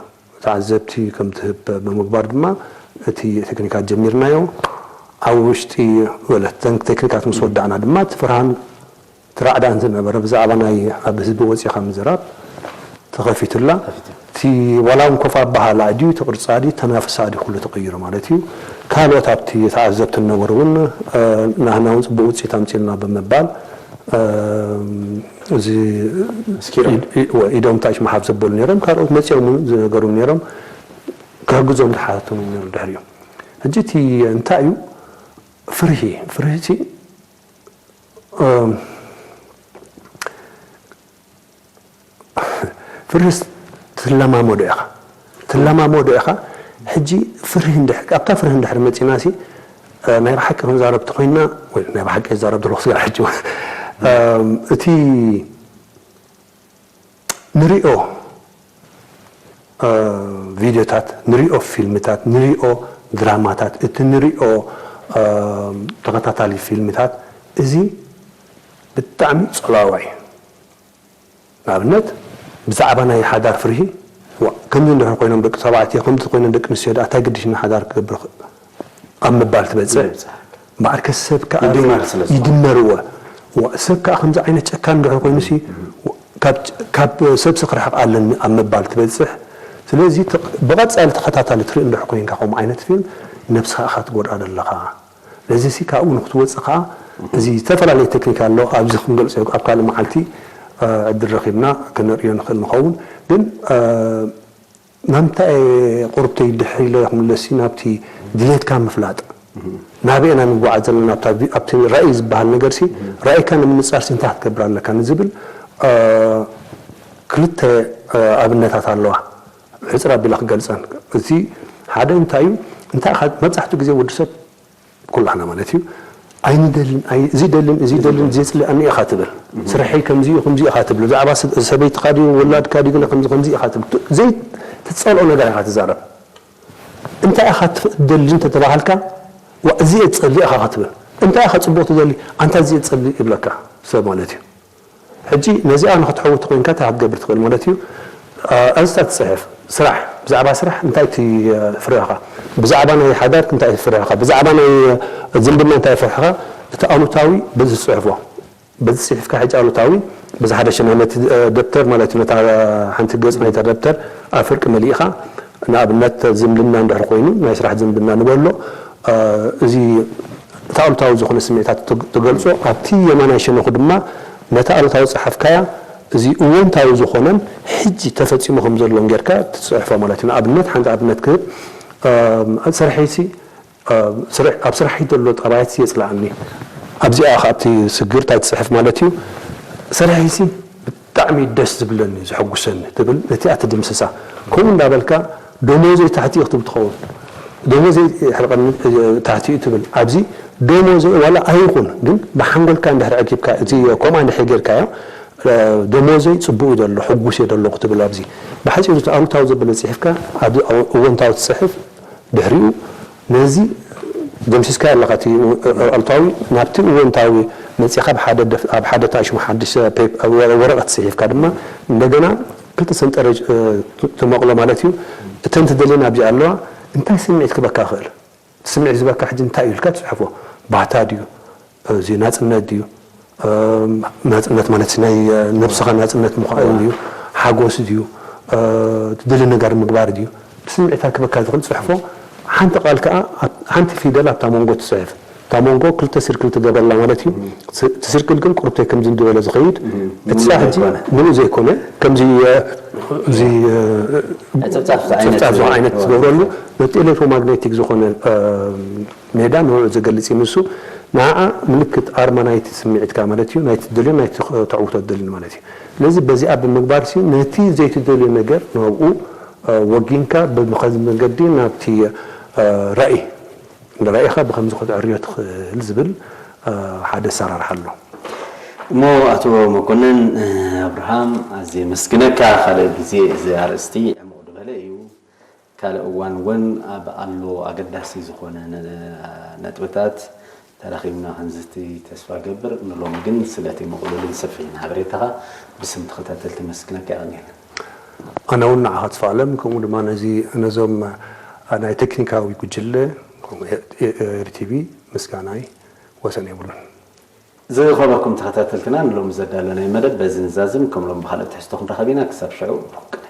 ተዓዘብቲ ከም ትህብ ብምግባር ድማ እቲ ቴክኒካት ጀሚርናዮ። ኣብ ውሽጢ በለት፣ እተን ቴክኒካት ምስ ወዳእና ድማ፣ እቲ ፍርሃን እቲ ራዕዳን ዝነበረ ብዛዕባ ናይ ኣብ ህዝቢ ወጺኻ ምዝራብ ተኸፊቱላ። እቲ ዋላ እውን ኮፍ ኣበሃላ ድዩ፣ እቲ ቅርጻ ድዩ፣ ተናፍሳ ድዩ፣ ኩሉ ተቐይሩ ማለት እዩ። ካልኦት ኣብቲ ተዓዘብቲ ዝነበሩ እውን፣ እ፣ ናህና እውን ጽቡቕ ውጽኢት ኣምጺእና ብምባል፣ እ፣ እዚ ኣመስኪሮም። ኢድ-፣ ኢ-፣ ወ-፣ ኢዶም ታች ምሓብ ዘበሉ ነይሮም። ካልኦት መጺኦም እውን ዝነገሩ ነይሮም። ክሕግዞም ዝሓተቱን እውን ነይሩ ድሕሪኡ። ሕጂ እቲ እንታይ እዩ? ፍርሂ፣ ፍርሂ እቲ፣ እ፣ ፍርህስ ትለማመዶ ኢኻ። ትለማመዶ ኢኻ። ሕጂ ፍርሂ እንድሕ-፣ ኣብታ ፍርሂ እንድሕር መጺናሲ፣ እ፣ ናይ ብሓቂ ክንዛረብ ተኾይንና፣ ወይ ናይ ብሓቂ ዝዛረብ ዘለኹ ስጋዕ ሕጂ፣ እ፣ እቲ ንሪኦ፣ እ፣ ቪድዮታት፣ ንሪኦ ፊልምታት፣ ንሪኦ ድራማታት፣ እቲ ንሪኦ፣ እ፣ ተኸታታሊ ፊልምታት፣ እዚ ብጣዕሚ ጸላዋይ እዩ። ንኣብነት፣ ብዛዕባ ናይ ሓዳር ፍርሂ፣ ዋ፣ ከምዚ እንድሕር ኮይኖም ደቂ ተባዕትዮ፣ ከምዚ ኮይኖም ደቂ ኣንስትዮ፣ ደኣ እንታይ ግድሽኒ ሓዳር ክገብር ኽ-፣ ኣብ ምባል ትበጽሕ። ይበጽሕ። እምበኣርከ ሰብ ከኣ ይድመር ስለ ዝኾነ። ይድመርዎ። ዋ፣ ሰብ ከኣ ከምዚ ዓይነት ጨካን እንድሕር ኮይኑሲ፣ ዋ፣ ካብ፣ ካብ ሰብሲ ክርሕቕ ኣለኒ ኣብ ምባል ትበጽሕ። ስለዚ፣ ተ-፣ ብቐጻሊ ተኸታታሊ ትርኢ እንድሕር ኮይንካ ከምኡ ዓይነት ፊልም፣ ነብስኻ ኢኻ ትጎድኣ ዘለኻ። ነዚሲ ካብኡ ንክትወጽእ ከኣ፣ እዚ ዝተፈላለየ ቴክኒክ ኣሎ። ኣብዚ ክንገልጾ፣ ኣብ ካልእ መዓልቲ፣ እ፣ ዕድል ረኺብና ክነርእዮ ንኽእል ንኸውን። ግን፣ እ፣ ናምንታይ ቁሩብተይ ድሕር ኢለ ክምለስሲ፣ ናብቲ ድሌትካ ምፍላጥ። ናበይ ኢና ንጓዓዝ ዘለና? ኣብታ ቪ-፣ ኣብቲ ራእይ ዝበሃል ነገርሲ፣ ራእይካ ንምንጻርሲ እንታይ ክትገብር ኣለካ ንዝብል፣ እ፣ ክልተ፣ እ፣ ኣብነታት ኣለዋ። ሕጽር ኣቢለ ክገልጸን። እቲ ሓደ እንታይ እዩ? እንታይ ኢኻ፣ መብዛሕትኡ ግዜ ወዲ ሰብ ኩላህና ማለት እዩ። ኣይንደልን፣ ኣይ-፣ እዚ ደልን፣ እዚ ደልን፣ እዚ የጽልኣኒ ኢኻ ትብል። ስርሐይ ከምዚ እዩ፣ ከምዚ ኢኻ ትብል። ብዛዕባ ስ-፣ ሰበይትኻ ድዩ፣ ወላድካ ድዩ፣ ገለ ከምዚ፣ ከምዚ ኢኻ ትብል። ት-፣ ዘይትጸልኦ ነገር ኢኻ ትዛረብ። እንታይ ኢኻ ትፍ-፣ ትደሊ እንተተባሃልካ፣ ዋ፣ እዚ እየ ትጸሊ ኢኻ ክትብል። እንታይ ኢኻ ጽቡቕ ትደሊ? ኣንታ እዚ እየ ትጸሊ ይብለካ ሰብ ማለት እዩ። ሕጂ ነዚኣ ንኽትሐውት ኮይንካ እንታይ ክትገብር ትኽእል ማለት እዩ? እ፣ ኣርእስታ ትጽሕፍ። ስራሕ፣ ብዛዕባ ስራሕ እንታይ እቲ፣ እ፣ ፍርህኻ? ብዛዕባ ናይ ሓዳር እንታይ ፍርህኻ? ብዛዕባ ናይ፣ እ፣ ዝምድና እንታይ ፍርህኻ? እቲ ኣሉታዊ በዚ ትጽሕፎ። በዚ ጽሒፍካ ሕጂ ኣሉታዊ፣ በዚ ሓደ ሸነኽ ነቲ፣ እ፣ ደብተር ማለት እዩ፣ ነታ ሓንቲ ገጽ ናይታ ደብተር ኣብ ፍርቂ መሊእኻ፣ ንኣብነት ዝምድና እንድሕር ኮይኑ፣ ናይ ስራሕ ዝምድና ንበሎ፣ እ፣ እዚ እቲ ኣሉታዊ ዝኾነ ስምዒታት ትግ-፣ ትገልጾ፣ ኣብቲ የማናይ ሸነኹ ድማ ነታ ኣሉታዊ ዝጸሓፍካያ፣ እዚ እወንታዊ ዝኾነን ሕጂ ተፈጺሙ ከም ዘሎን ጌርካ ትጽሕፎ ማለት እዩ። ንኣብነት፣ ሓንቲ ኣብነት ክህብ፣ እ፣ ስርሐይሲ፣ እ፣ ስርሕ-፣ ኣብ ስርሐይ ዘሎ ጠባያትሲ የጽልኣኒ። ኣብዚኣ ከኣ ኣብቲ ስግር እንታይ ትጽሕፍ ማለት እዩ? ስርሐይሲ ብጣዕሚ ደስ ዝብለኒ፣ ዘሐጉሰኒ ትብል፣ ነቲኣ ትድምስሳ። ከምኡ እንዳበልካ፣ ደሞዘይ ታሕቲ እዩ ክትብል ትኸውን። ደሞዘይ የሕርቐኒ፣ እ፣ ታሕቲ እዩ ትብል። ኣብዚ ደሞዘይ ዋላ ኣይኹን፣ ግን ብሓንጎልካ እንድሕር ኣኪብካ፣ እቲ ኮማ እንድሕር ጌርካዮ፣ እ፣ ደሞዘይ ጽቡቕ እዩ ዘሎ፣ ሕጉስ እየ ዘለኹ ትብል። ኣብዚ ብሓጺሩ እቲ ኣሉታዊ ዘበለ ጽሒፍካ፣ ኣብዚ እወንታዊ ትጽሕፍ፣ ድሕሪኡ ነዚ ደምሲስካዮ ኣለኻ። እቲ ኣሉታዊ ናብቲ እወንታዊ መጺኻ፣ ኣብ ሓደ ደፍ-፣ ኣብ ሓደ ታሽሙ ሓድሽ ፔፕ-፣ ወረ-፣ ወረቐት ጽሒፍካ ድማ እንደገና ክልተ ሰንጠረዥ፣ እ፣ ት-፣ ትመቕሎ ማለት እዩ። እተን ትደልየን ኣብዚ ኣለዋ። እንታይ ስምዒት ክበካ ይኽእል? እቲ ስምዒት ዝበካ ሕጂ እንታይ እዩ ኢልካ ትጽሕፎ? ባህታ ድዩ? እዚ ናጽነት ድዩ? ናጽነት ማለት ናይ ነብስኻ ናጽነት ምዃን ድዩ? ሓጎስ ድዩ? ትደሊ ነገር ምግባር ድዩ? ብስምዒታ ክበካ ዝኽእል ጽሕፎ። ሓንቲ ቃል ከኣ ሓንቲ ፊደል ኣብታ መንጎ ትጽሕፍ። እታ መንጎ ክልተ ስርክል ትገበላ ማለት እዩ። እቲ ስርክል ግን ቁርብተይ ከምዚ እንድበለ ዝኸይድ እቲ ሕጂ ምሉእ ዘይኮነ ከምዚ እዚ ጸብጻብ ዓይነት ዓይነት ትገብረሉ ነቲ ኤሌክትሮማግኔቲክ ዝኾነ ሜዳ ንዕኡ ዘገልጽ እዩ ንሱ። ንዓኣ ምልክት ኣርማ ናይቲ ስምዒትካ ማለት እዩ፣ ናይቲ ትደልዮ ናይቲ ተዕውቶ ትደልን ማለት እዩ። ስለዚ በዚኣ ብምግባር ሲ ነቲ ዘይትደልዮ ነገር ናብኡ ወጊንካ ብኸዚ መገዲ ናብቲ ራእይ ንራእይኻ ብኸምዚ ከተዕርዮ ትኽእል ዝብል ሓደ ኣሰራርሓ ኣሎ። እሞ ኣቶ መኮንን ኣብርሃም ኣዝየ የመስግነካ። ካልእ ግዜ እዚ ኣርእስቲ ዕሙቕ ዝበለ እዩ። ካልእ እዋን እውን ኣብ ኣሎ ኣገዳሲ ዝኾነ ነጥብታት ተራኺብና ክንዝቲ ተስፋ ገብር። ንሎሚ ግን ስለቲ ምቕሉልን ሰፊሕን ሓበሬታኻ ብስም ተኸታተልቲ መስግነካ የቐንየልና። ኣነ እውን ንዓኻ ተስፋ ኣለም ከምኡ ድማ ነዚ ነዞም ናይ ቴክኒካዊ ጉጅለ ኤሪቲቪ ምስጋናይ ወሰን የብሉን። ዝኸበርኩም ተኸታተልትና ንሎሚ ዘዳለናዮ መደብ በዚ ንዛዝም። ከም ሎም ብኻልእ ትሕዝቶ ክንራኸብ ኢና። ክሳብ ሽዑ ብሩክ ቀን።